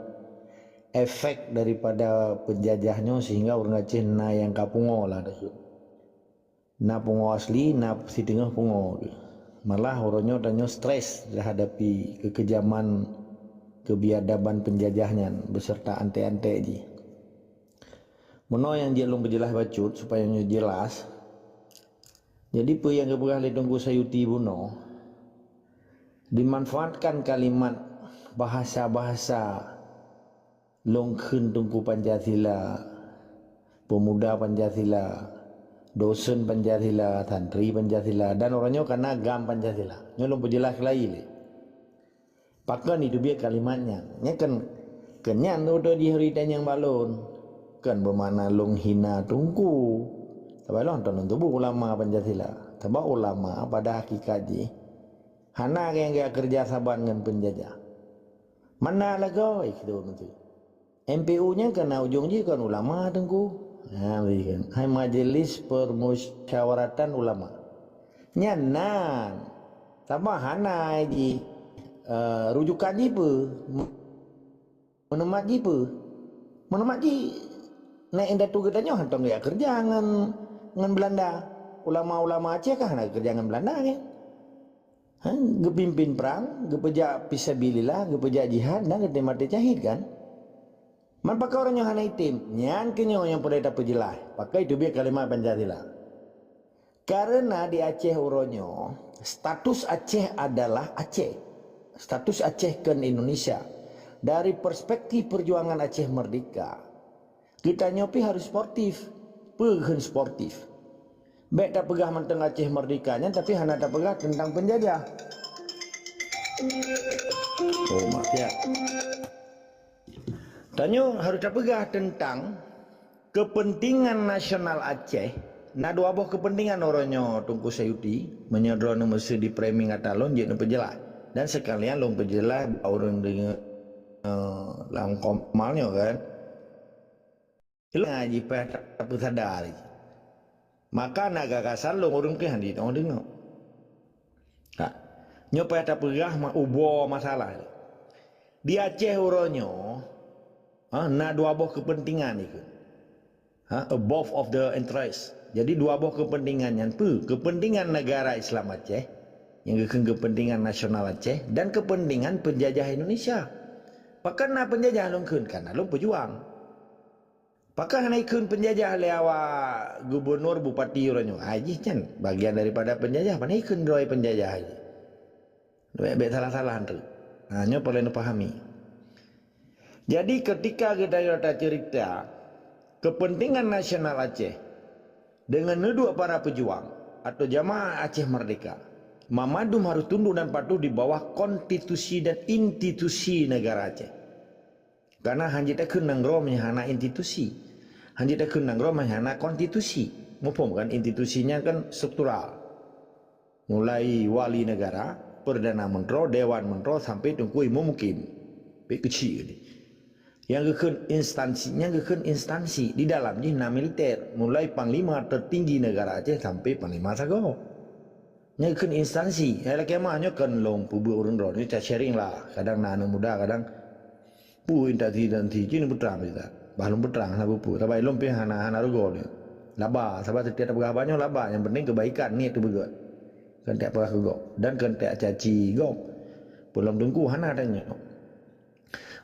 efek daripada penjajah nyoe sehingga ureuëng Aceh na nyang ka pungoe lah takheun. Na pungoe asli, na siteungoh pungoe. Malah uroe nyoe tanyoe stres menghadapi keukejaman keubiadaban penjajah nyan beserta antek-antek jih. Meunoe nyang jeuet lôn peujeulaih bacut supaya nyoe jeulaih. Jadi peue nyang geupeugah lé Teungku Sayuti bunoe, dimanfaatkan kalimat bahasa-bahasa lôn kheun Teungku Pancasila, peumuda Pancasila, dosen Pancasila, santri Pancasila, dan uroe nyoe kana GAM Pancasila. Nyoe lôn peujeulaih keulayi lé. Pakon jiteubiet kalimat nyan? Nyan kan, keu nyan beutôi jih tanyong bak lôn. Kon beumakna lôn hina Teungku. Sabab lôn tuboh ulama Pancasila. Sabab ulama pada hakikat jih hana nyang geukeureuja saban ngon peunjajah. Mana lagoe keu lôn tu? M P U nyan kana ujong jih kon ulama Teungku. Ha, hai Majelis Permusyawaratan Ulama. Nyan nan. Sabab hana jih, eh, rujukan jih peue? Meunumat jih peue? Meunumat jih nèk indatu geutanyoe hana tong ya keureuja ngon, ngon Belanda. Ulama-ulama Aceh kan hana keureuja ngon Belanda kan? Ha, geupimpin prang, geupeujak fisabilillah, geupeujak jihad dan geutem maté syahid kan? Man pakon uroe nyoe hana item? Nyan keuh nyoe nyang peureulée tapeujeulaih. Pakon jiteubiet kalimat Pancasila? Karena di Aceh uroe nyoe, status Aceh adalah Aceh. Status Aceh kon Indonesia. Dari perspektif perjuangan Aceh Merdeka, geutanyoe pih harus sportif. Peue kheun sportif? Bék tapeugah mantong Aceh Merdeka nyan, tapi hana tapeugah teuntang peunjajah. Oh, maaf ya. Tanyoe harus tapeugah teuntang keupeuntengan nasional Aceh. Na dua boh keupeuntengan uroe nyoe Teungku Sayuti, meunyoe droeneuh meuseu di framing ata lôn jeuet neupeujeulaih. Dan seukalian lôn peujeulaih bak ureuëng deungoe, eh, lam komal nyoe kan. Ilong jih payah tapeusadari. Maka na gagasan lôn ureuëng pih hana jiteurimong deungoe. Ha. Nyoe payah tapeugah ma-, uboe masalah. Di Aceh uroe nyoe, ha, na dua boh keupeuntengan ikeu. Ha, above of the interest. Jadi dua boh keupeuntengan nyan peue? Keupeuntengan negara Islam Aceh, nyang geukheun keupeuntengan nasional Aceh dan keupeuntengan peunjajah Indonesia. Pakon na peunjajah lôn kheun? Karena lôn peujuang. Pakon hana ikheun peunjajah lé awak gubunur, bupati uroe nyoe? Hai jih nyan bagian daripada peunjajah, pane ikheun droe peunjajah jih. Bék, bék salah-salah tu. Ha, nyoe peureulée neupahami. Jadi ketika geutanyoe taceurita keupeuntengan nasional Aceh deungon neuduek para peujuang atau jamaah Aceh Merdeka, mandum harus tunduk dan patuh di bawah konstitusi dan institusi negara Aceh. Karena hana jeuet takheun nanggroe meunyo hana institusi. Hana jeuet takheun nanggroe meunyo hana konstitusi. Muphom kan, institusi nyan kan struktural. Mulai wali negara, perdana menteri, dewan menteri sampai teungku imum mukim. Pih keuchik ni. Nyang geukheun instansi, nyang geukheun instansi di dalam jih na militer, mulai panglima tertinggi negara Aceh sampai panglima sagoe. Nyan kheun instansi. Hai lakée meuah nyoe kon lôn peubeuet ureuëng droe, nyoe ca sharing lah. Kadang na aneuëk muda, kadang peue instansi-instansi cit neupeutrang kita. Bah lôn peutrang hana peue-peue. Saban lôn pih hana, hana rugoe lé. Laba, saban setiap tapeugah haba nyoe laba, nyang penting kebaikan niet teupeugah. Kon tak peugah keu gob dan kon tak caci gob. Peulom teungku hana tanyoe.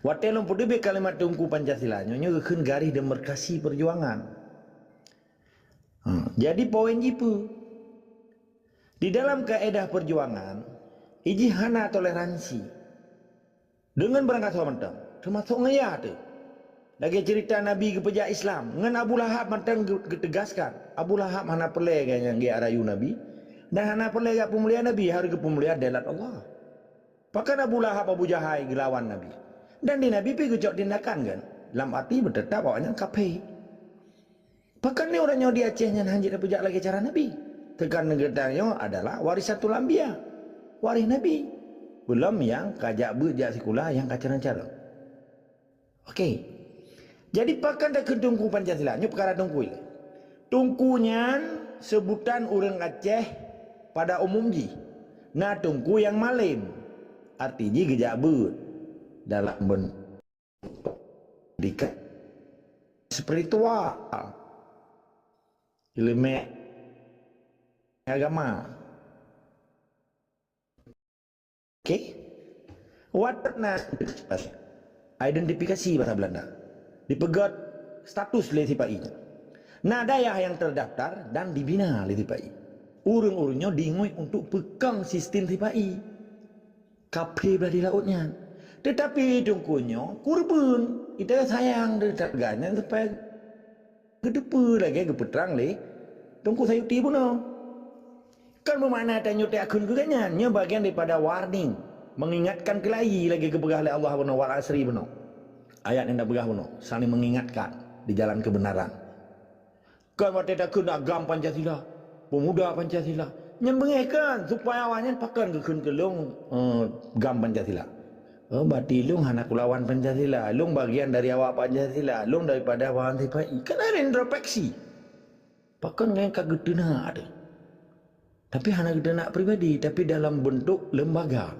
Watée lôn peuteubiet kalimat teungku Pancasila nyoe, nyoe geukheun garis demarkasi perjuangan. Ha, jadi poin jih peue? Di dalam kaedah perjuangan, ijih hana toleransi deungon beurangkasoe mantong, teumasok ngon yah teuh. Lagée ceurita Nabi geupeujak Islam, ngon Abu Lahab mantong geu-, geuteugaskan, Abu Lahab hana peureulée geuh nyang geujak rayu Nabi, dan hana peureulée jak peumulia Nabi, harôh geupeumulia dalam Allah. Pakon Abu Lahab, Abu Jahai geulawan Nabi? Dan di Nabi pih geucok tindakan kan? Lam arti beuteutab awaknyan kaphé. Pakon ni ureuëng nyoe di Aceh nyan hana jeuet tapeujak lagée cara Nabi? Teuka geutanyoe adalah warisatul anbiya, waréh Nabi. Belom nyang ka jak beuet jak sikula nyang ka carông-carông. Oke. Jadi pakon takheun Teungku Pancasila? Nyoe peukara Teungku ilée. Teungku nyan seubutan ureuëng Aceh pada umum jih. Na Teungku nyang malém, arti jih geujak beuet dalam ben-, pendidikan spiritual, ileumé agama. Oke? Watée na identifikasi basa Belanda, dipeugét status lé sipa-i nyan. Na dayah nyang terdaftar dan dibina lé sipa-i. Ureuëng-ureuëng nyoe diingat untuk peukong sistem sipa-i. Kaphé blah di laôt nyan. Teutapi Teungku nyoe kureubeuen, ita sayang teuh tapeugah nyan supaya geuteupeue lagée geupeutrang lé Teungku Sayuti bunoe. Kon meumakna tanyoe takheun keu gobnyan, nyoe bagian daripada warning, mengingatkan keulayi lagée geupeugah lé Allah bunoe, wal asri bunoe. Ayat nyang tapeugah bunoe, saling mengingatkan di jalan kebenaran. Kon watée takheun agam Pancasila, pemuda Pancasila. Nyan beungéh kan, supaya awaknyan pakon geukheun keu lôn, eh, gam Pancasila. Oh, berarti lôn hana kulawan Pancasila. Lôn bagian dari awak Pancasila. Lôn daripada bahan sipa-i. Kan ada introspeksi. Pakon nyan ka geuteunak teuh. Tapi hana geuteunak pribadi, tapi dalam bentuk lembaga.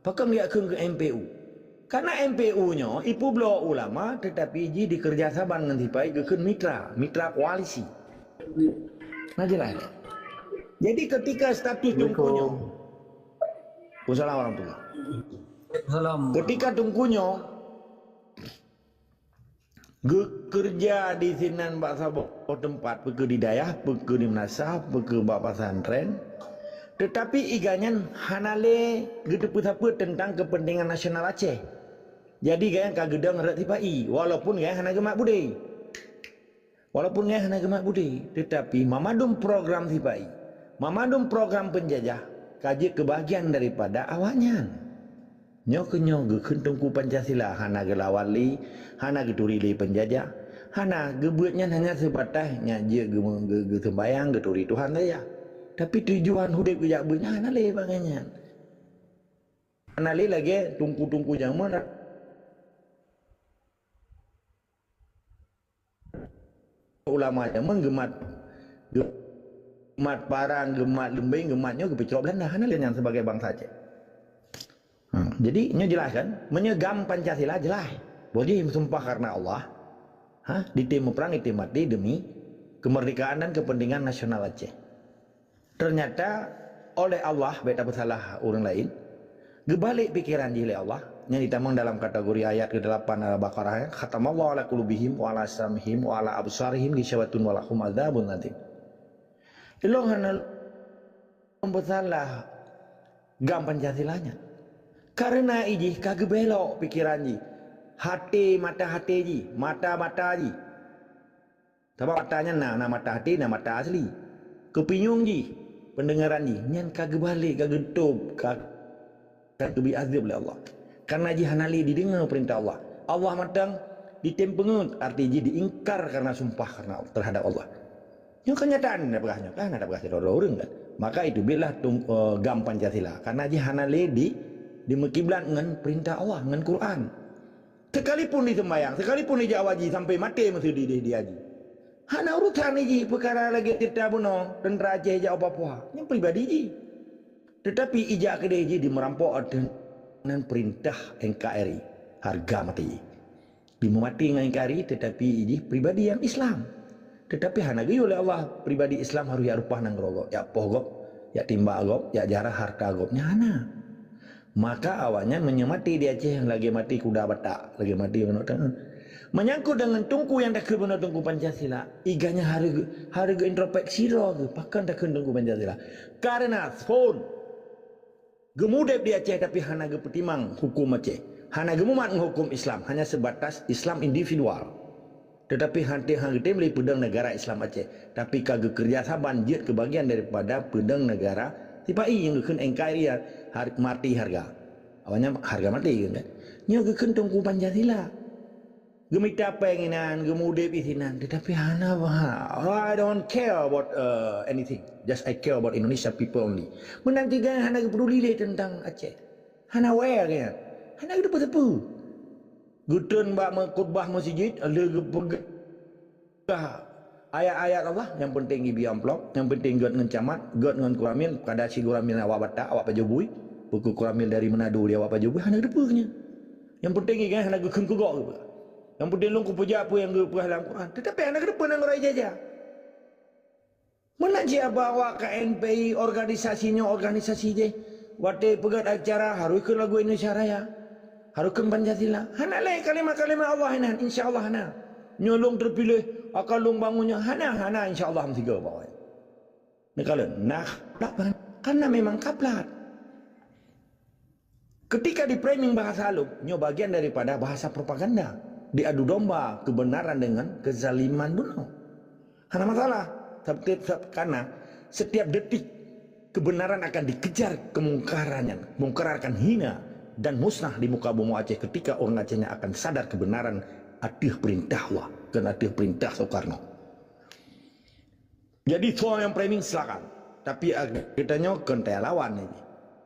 Pakon geujak kheun keu M P U? Karena M P U nyoe ipeubloe ulama, teutapi jih dikeureuja saban ngon sipa-i geukheun mitra, mitra koalisi. Nah, jelas. Jadi ketika status Teungku nyoe, Assalamualaikum warahmatullahi. Assalamualaikum. Ketika Teungku nyoe geukeureuja di sinan bak saboh teumpat, peu kheueh di dayah, peu kheueh di meunasah, peu kheueh bak pesantren. Teutapi i gobnyan hana lé geuteupeue sapeue teuntang keupeuntengan nasional Aceh. Jadi gobnyan ka geudong rot sipa-i, walaupun gobnyan hana geumat budé. Walaupun gobnyan hana geumat budé, teutapi mamandum program sipa-i, mamandum program peunjajah ka jeuet keu bagian daripada awaknyan. Nyoe keuh nyoe geukheun Teungku Pancasila hana geulawan lé, hana geuturi lé peunjajah, hana, geubeuet nyan hanya seubatas nyak jeuet geu-, geu-, geuseumbayang, geuturi Tuhan saja. Tapi tujuan udeb geujak beuet nyan hana lé bak gobnyan. Hana lé lagée teungku-teungku jameun ulama jameun geumat, geumat parang, geumat leumbeng, geumat nyoe geupeucok Belanda, hana lé nyan sebagai bansa Aceh. Ha, jadi nyoe jeulaih kan, meunyoe gam Pancasila jeulaih. Boh jih meusumpah karena Allah, ha, ditem muprang, ditem maté demi kemerdekaan dan kepentingan nasional Aceh. Ternyata oleh Allah, bék tapeusalah ureuëng laén, geubalek pikeran jih lé Allah, nyang jitamong dalam kategori ayat keudelapan Al-Baqarah, "Khatamallahu ala qulubihim wa ala sam'ihim wa ala absarihim ghisyawatun wa lahum adzabun adzim." Ilong hana lôn peusalah gam Pancasila nyan. Kareuna ijih ka geubelok pikeran jih, haté mata haté jih, mata mata jih. Sabab mata nyan na, na mata até, na mata asli. Keupinyueng jih, peundeungaran jih, nyan ka geubalek, ka geutôb, ka, ka geubri azeueb lé Allah. Kareuna jih hana lé jideungoe peurintah Allah. Allah mantong jitem peungeuet, arti jih jiingkar kareuna sumpah kareuna, teuhadab Allah. Nyoe keunyataan na peugah nyoe, kan na peugah sidroe ureuëng kan. Maka itu bilah tum-, eh, gam Pancasila. Kareuna jih hana lé di, dimeukiblat ngon peurintah Allah, ngon Quran. Sekalipun diseumbayang, sekalipun dijak haji sampai maté meuseudeh di, di haji. Hana urusan jih peukara lagée teuta bunoe, teuntra Aceh jak u Papua. Nyan pribadi jih. Teutapi ijak keudeh jih dimeurampok ateueh nan peurintah N K R I. Hareuga maté jih. Dimeumaté ngon N K R I, teutapi ijih pribadi nyang Islam. Teutapi hana geuyue lé Allah pribadi Islam harôh jak reupah nanggroe gob, jak poh gob, jak timbak gob, jak jarah hareuta gob. Nyan hana. Maka awaknyan meunyoe maté di Aceh lagée maté kuda batak, lagée maté manok teungoh. Menyangkut dengan Teungku nyang takheun bunoe Teungku Pancasila, iga nyan harus, harus introspeksi droe geuh, pakon takheun Teungku Pancasila. Karena phon geumudeb di Aceh tapi hana geupeutimang huköm Aceh. Hana geumumat ngon huköm Islam, hanya sebatas Islam individual. Tetapi hana, hana geutem lé peudong negara Islam Aceh, tapi ka geukeureuja saban jeuet keu bagian daripada peudong negara sipa-i nyang geukheun NKRI har-, mati harga. Awaknyan harga mati kan? Nyoe geukheun Teungku Pancasila. Geumita péng inan, geumudeb isinan, tetapi hana bah. "Oh, I don't care about, uh, anything. Just I care about Indonesia people only." Meunan juga hana geupeduli lé tentang Aceh. Hana aware kan? Hana geuteupeue-teupeue. Geutreun bak meukhutbah meuseujid, lheueh geupeugah ayat-ayat Allah, nyang penting ibi amplop, nyang penting gét ngon camat, gét ngon kuramil, kada si kuramil awak Batak, awak pajoh bui, peue keu kuramil dari Manado di awak pajoh bui, hana geuteupeue nyan. Nyang penting igai hana geukheun keu gok geupeugah. Nyang penting lôn kupeujak peue nyang geupeugah lam Quran. Tetapi hana geuteupeue nanggroe ijajah. Meunan cit haba awak K N P I, organisasi nyoe, organisasi jéh. Watée peugét acara, harôh kheun lagu Indonesia Raya. Harôh kheun Pancasila. Hana lé kalimat-kalimat Allah inan, insya Allah hana. Nyoe lôn teupiléh, akan lôn bangun nyoe. Hana, hana, insya Allah meusigoe bak awak. Neukalon, nah, kaplat, karena memang kaplat. Ketika di-framing bahasa lom, nyoe bagian daripada bahasa propaganda. Diadu domba kebenaran dengan kezaliman bunoe. Hana masalah. Setiap, setiap, karena setiap detik kebenaran akan dikejar kemungkarannya. Mungkar akan hina dan musnah di muka bumoe Aceh ketika ureuëng Aceh nyan akan sadar kebenaran ateueh perintah Allah, kon ateueh perintah Soekarno. Jadi, soe nyang framing, silakan. Tapi, ah, geutanyoe kon taya lawan lagée.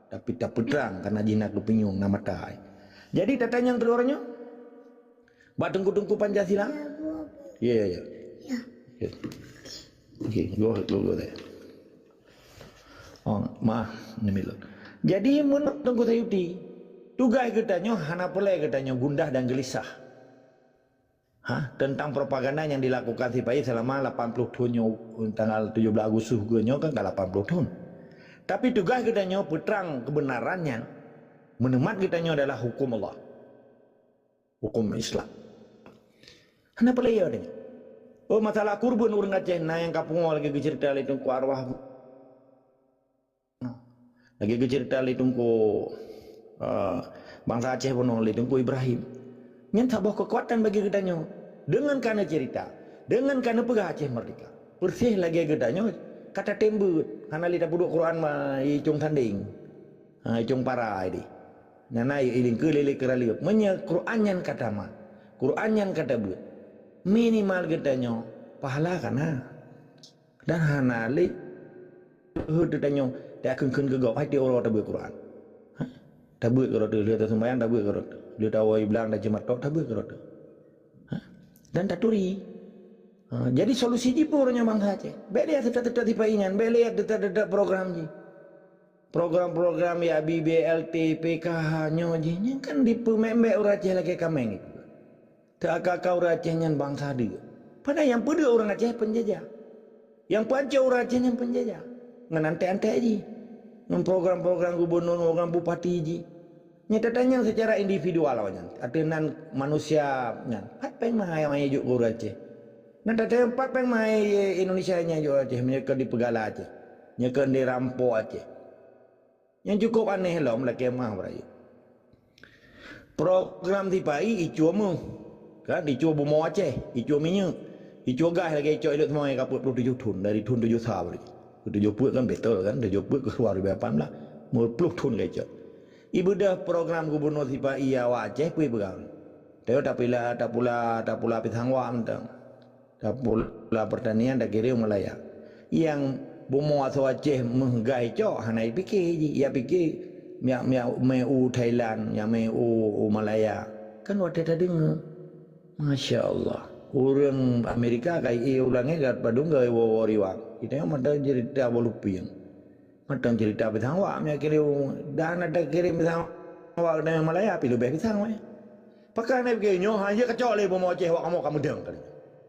Tapi tapeutrang, karena jih na keupinyueng, na mata. Jadi, tatanyong keudroe nyoe, bak teungku-teungku Pancasila? Ya, ya, ya. Ya. Ya. Okey, go, go, go there. Oh, maaf, ni Milo. Jadi, menurut Teungku Sayuti, tugaih geutanyoe hana peureulée geutanyoe gundah dan geulisah. Ha, tentang propaganda nyang dilakukan sipa-i selama lapan puluh thon nyoe, tanggal tujoh blaih Agustus geuh nyoe kan ka lapan puluh thon. Tapi tugaih geutanyoe peutrang keubeunaran nyan, meuneumat geutanyoe adalah huköm Allah. Huköm Islam. Hana peulaya tanyoe. Oh, masalah kurban ureuëng Aceh na nyang ka pungo lagée geuceurita lé Teungku Arwah. Lagée geuceurita lé Teungku, eh, bansa Aceh bunoe lé Teungku Ibrahim. Nyan saboh keukuatan bagi geutanyoe. Deungon ka neuceurita, deungon ka neupeugah Aceh merdeka. Persis lagée geutanyoe ka tatem beuet, hana lé tapeuduek Quran ma icong sandeng. Ha, icong para di. Nyan na ilingkeue lé-lé keuraleueb. Meunyoe Quran nyan ka tamat, Quran nyan ka tabeuet, minimal geutanyoe pahala ka na. Dan hana lé heuet tanyoe takheun-kheun keu gob, hai tiep uroe tabeuet Quran. Ha? Tabeuet keu rot, lheueh tasumbayang tabeuet keu rot. Lheueh tawoe blang dan ceumatok tabeuet keu rot. Ha? Dan taturi. Ha, jadi solusi jih peue uroe nyoe bansa Aceh? Bék lé teutab-teutab sipa-i nyan, bék lé teutab-teutab program jih. Program-program ya B B L T, P K H nyoe jih, nyan kan dipeumét-mét ureuëng Aceh lagée kaméng. Teuka-ka ureuëng Aceh nyan bansa deuk. Padahai nyang peudeuk ureuëng Aceh peunjajah. Nyang peuancô ureuëng Aceh nyan peunjajah. Ngon anték-anték jih. Ngon program-program gubunur, program bupati jih. Nyan tatanyong seucara individual awaknyan. Ateueh nan manusia nyan. Pat péng meuhai awaknyan jok keu ureuëng Aceh. Nan tatanyong pat péng meuhai Indonesia nyan jok Aceh meunyoe kon dipeugala Aceh. Nyoe kon dirampok Aceh. Nyang cukup aneh lom lakée meuah beurayeuk. Program sipa-i icue méuh, kan, icue bumoe Aceh, icue minyeuk, icue gas lagée icok ilot seumai ka peuet ploh tujoh thon dari thon tujoh sa bri. Tujoh peuet kan beutôi kan, tujoh peuet keu dua ribu lapan belas, meuploh thon ka icok. Ibeudôh program gubunur sipa-i awak Aceh peue peugah. Tayo tapula, tapula, tapula pisang wak mantong. Tapula pertanian takirém Malaya. Nyang bumoe asoe Aceh meuh gai cok hana jipike jih. Ia pike miak-miak mé u Thailand, nyang mé u, u Malaya. Kan watée tadeungoe. Masya Allah. Ureuëng Amerika ka ie u langét gat padum gawe woe-woe riwang. Kita mantong cerita bolupieng. Mantong cerita pisang wak miak kirém. Dan ada kirém pisang wak dari Malaya pi leubeh pisang wak. Pakon hana pike nyoe hana kacok lé bumoe Aceh awak kamoe ka meudong kali.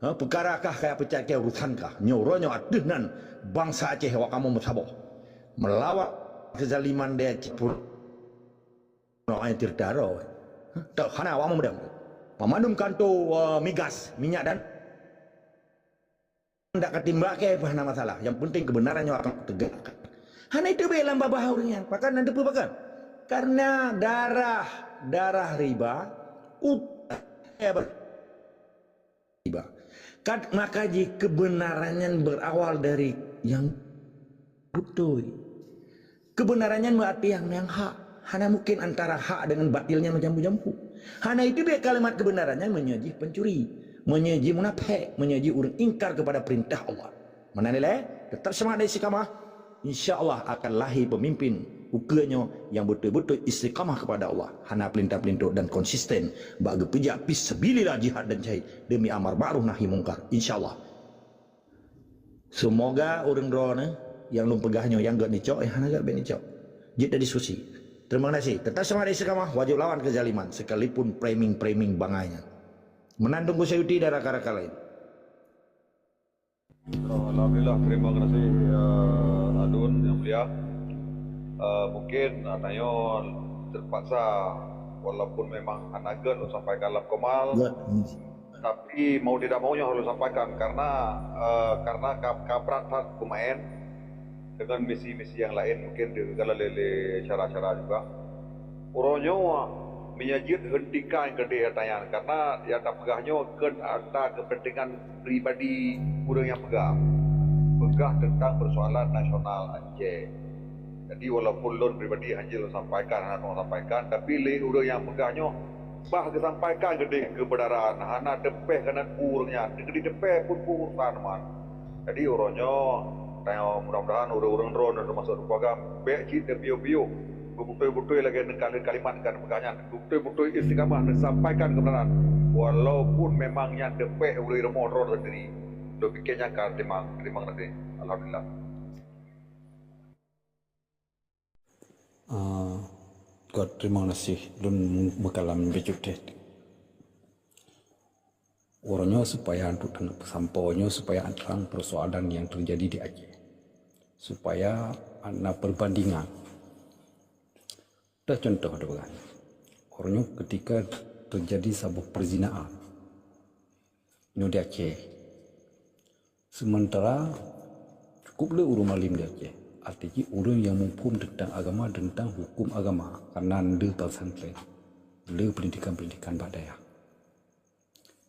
Ha, peukara kah kaya peucat keu urusan kah. Nyoe uroe nyoe ateueh nan bansa Aceh awak kamoe meusaboh. Meulawan keuzaliman di Aceh pur. Nyoe ai tirta roe. Ha, tak hana awak meudong. Mandum kanto, eh, migas, minyak dan ndak katimbak ke, hana masalah. Yang penting kebenaran nyoe akan tegakkan. Hana itu be lam babah ureuëng nyan. Pakon na teupeue pakon? Karena darah, darah riba, ut-, riba. Kat-, maka jih kebenaran nyan berawal dari yang beutôi. Kebenaran nyan meuarti nyang, nyang hak. Hana mungkin antara hak dengan batil nyan meujampu-jampu. Hana itu biar kalimat kebenaran nyan meunyoe jih pencuri, meunyoe jih munafék, meunyoe jih ureuëng ingkar kepada perintah Allah. Meunan lé, tetap semangat dan istiqamah. Insya Allah akan lahir pemimpin ukeue nyoe nyang beutôi-beutôi istiqamah kepada Allah, hana pelintan-pelintot dan konsisten bak geupeujak fisabilillah jihad dan syahid demi amar ma'ruf nahi mungkar. Insya Allah. Semoga ureuëng droeneuh nyang lôn peugah nyoe nyang gét nicok, eh, hana gét bèk nicok. Jeuet tadiskusi. Terima kasih. Tetap semangat istiqamah, wajib lawan kezaliman sekalipun framing-framing bangai nyan. Meunan Teungku Sayuti dan rakan-rakan lain. Alhamdulillah, terima kasih, eh, Adun yang mulia. Eh, mungkin, eh, tanyoe terpaksa, walaupun memang hana gét lôn sampaikan lam komal, tapi mau tidak mau nyoe harus sampaikan karena, eh, karena ka, ka brat that peumaén dengan misi-misi yang lain mungkin digagal lé, lé cara-cara juga. Uroe nyoe meunyoe jeuet hentikan keudeh ata nyan karena nyang tapeugah nyoe kheun ata kepentingan pribadi ureuëng nyang peugah. Peugah tentang persoalan nasional Aceh. Jadi walaupun lôn pribadi hana lôn sampaikan, hana lôn sampaikan, tapi lé ureuëng nyang peugah nyoe bah geusampaikan keudeh keubeunaran, hana teupeh keunan ureuëng nyan, keudeh teupeh pun urusan man. Jadi uroe nyoe, tanyoe mudah-mudahan ureuëng-ureuëng droeneuh teumasuk Teungku Agam bèk cit teupiôh-piôh, beutôi-beutôi lagèe neukali-, kalimat nyang neupeugah nyan, beutôi-beutôi istiqamah neusampaikan keubeunaran, walaupun memang nyan teupeh ulèe rumoh droeneuh sendiri. Lôn pikée nyan ka teurimong, teurimong teuh. Alhamdulillah. Ah, Gét, terima kasih. Lôn meukalam bacut teuh. Uroe nyoe supaya untuk tanyoe peusampoe nyoe supaya terang persoalan yang terjadi di Aceh. Supaya na perbandingan. Dah contoh dua kan. Uroe nyoe ketika terjadi saboh perzinaan. Nyoe di Aceh. Sementara cukup le ureuëng alim di Aceh. Arti jih ureuëng yang muphom tentang agama, tentang hukum agama, karena le pesantren, le pendidikan-pendidikan bak dayah.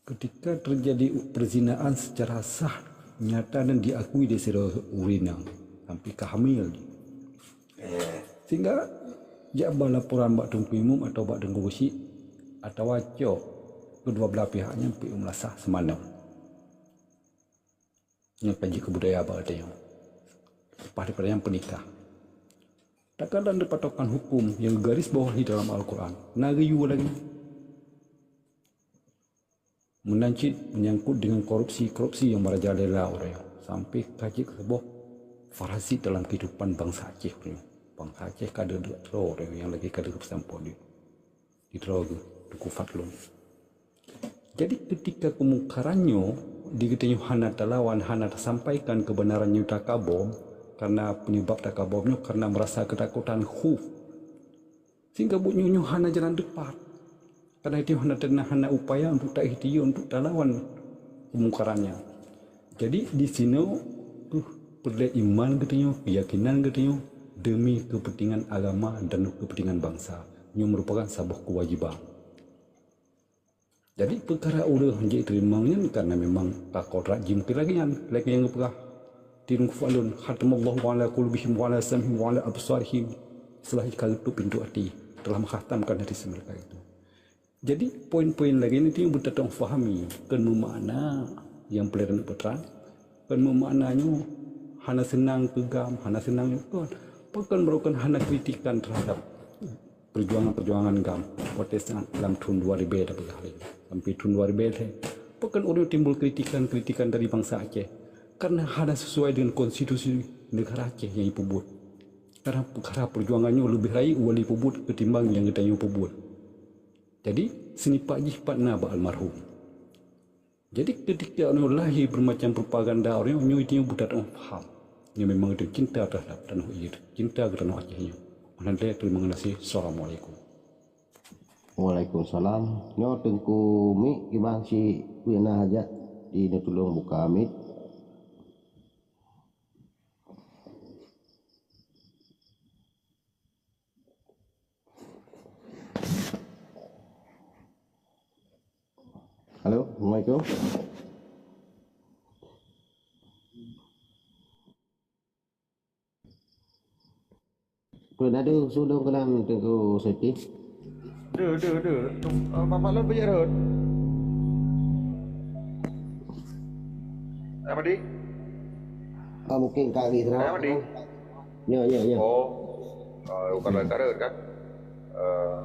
Ketika terjadi perzinaan secara sah, nyata dan diakui di sidroe ureuëng sampai ka hamil. Sehingga jak ba laporan bak Teungku Imum atau bak Teungku Geuchik atawa cok kedua belah pihak nyan pih meulasah seumanoe. Nyang ka jeuet keu budaya bak geutanyoe. Leupah daripada nyan peunikah. Takkan dan dipatokan hukum nyang garis bawahi dalam Al-Quran. Na geuyue lagée nyan. Meunan cit menyangkut dengan korupsi-korupsi nyang merajalela uroe nyoe, sampai ka jeuet keu saboh parasit dalam kehidupan bansa Aceh uroe nyoe. Bansa Aceh ka deuh-deuh droe uroe nyoe nyang lagée ka deuh peusampoe di droe geuh Teungku Fadlun. Jadi ketika kemungkaran nyoe di geutanyoe hana talawan, hana tasampaikan kebenaran nyoe takabom, karena penyebab takabom nyoe karena merasa ketakutan, khuf. Sehingga buet nyoe, nyoe hana jalan teupat. Karena itu hana, hana upaya untuk ta-, untuk talawan kemungkaran nyan. Jadi di sinoe keuh peureulée iman geutanyoe, keyakinan geutanyoe demi kepentingan agama dan kepentingan bansa. Nyoe merupakan saboh kewajiban. Jadi peukara ureuëng jeuet teurimong nyan karena memang ka kodrat jih mungkin lagée nyan, lagée nyang geupeugah Teungku Fadlun, khatamallahu ala qulubihim wa ala sam'ihim wa ala absarihim. Setelah ka geutup pintoe até, telah menghatamkan hati mereka itu. Jadi poin-poin lagée nyan beuteuntang fahami, keu meumakna nyang peuleueh peutrang, keu meumakna nyoe hana seunang keu GAM, hana seunang nyoe kon. Pakon meureukan hana kritikan terhadap perjuangan-perjuangan GAM, Protestan lam thon dua ribée tapeugah lé. Sampai thon dua ribée lé, pakon ureuëng timbul kritikan-kritikan dari bansa Aceh? Karena hana sesuai dengan konstitusi negara Aceh nyang ipeubuet. Karena peukara perjuangan nyoe leubeh rayeuk wali peubuet ketimbang nyang geutanyoe peubuet. Jadi, seunipat jih pat na bak almarhum. Jadi ketika nyoe lahé bermacam propaganda, ureuëng nyoe, nyoe buta teuh paham. Nyoe memang teuh cinta terhadap tanoh Aceh, cinta keu tanoh Aceh nyoe. Meunan lé, terima kasih. Assalamualaikum. Waalaikumsalam. Nyoe Teungku Mik kiban si peue na hajat di neutulông buka mic. Halo, assalamualaikum. Peue na deuh su lôn keunan Teungku Seti? Deuh, deuh, deuh. Tum-, eh, Mak, Mak Lôn peujeuet rhot. Ahmadi? Ah, mungkin ka lagi Ahmadi? Ya, ya, ya. Oh. Ah, bukan hmm. Ka rhot kan? Eh.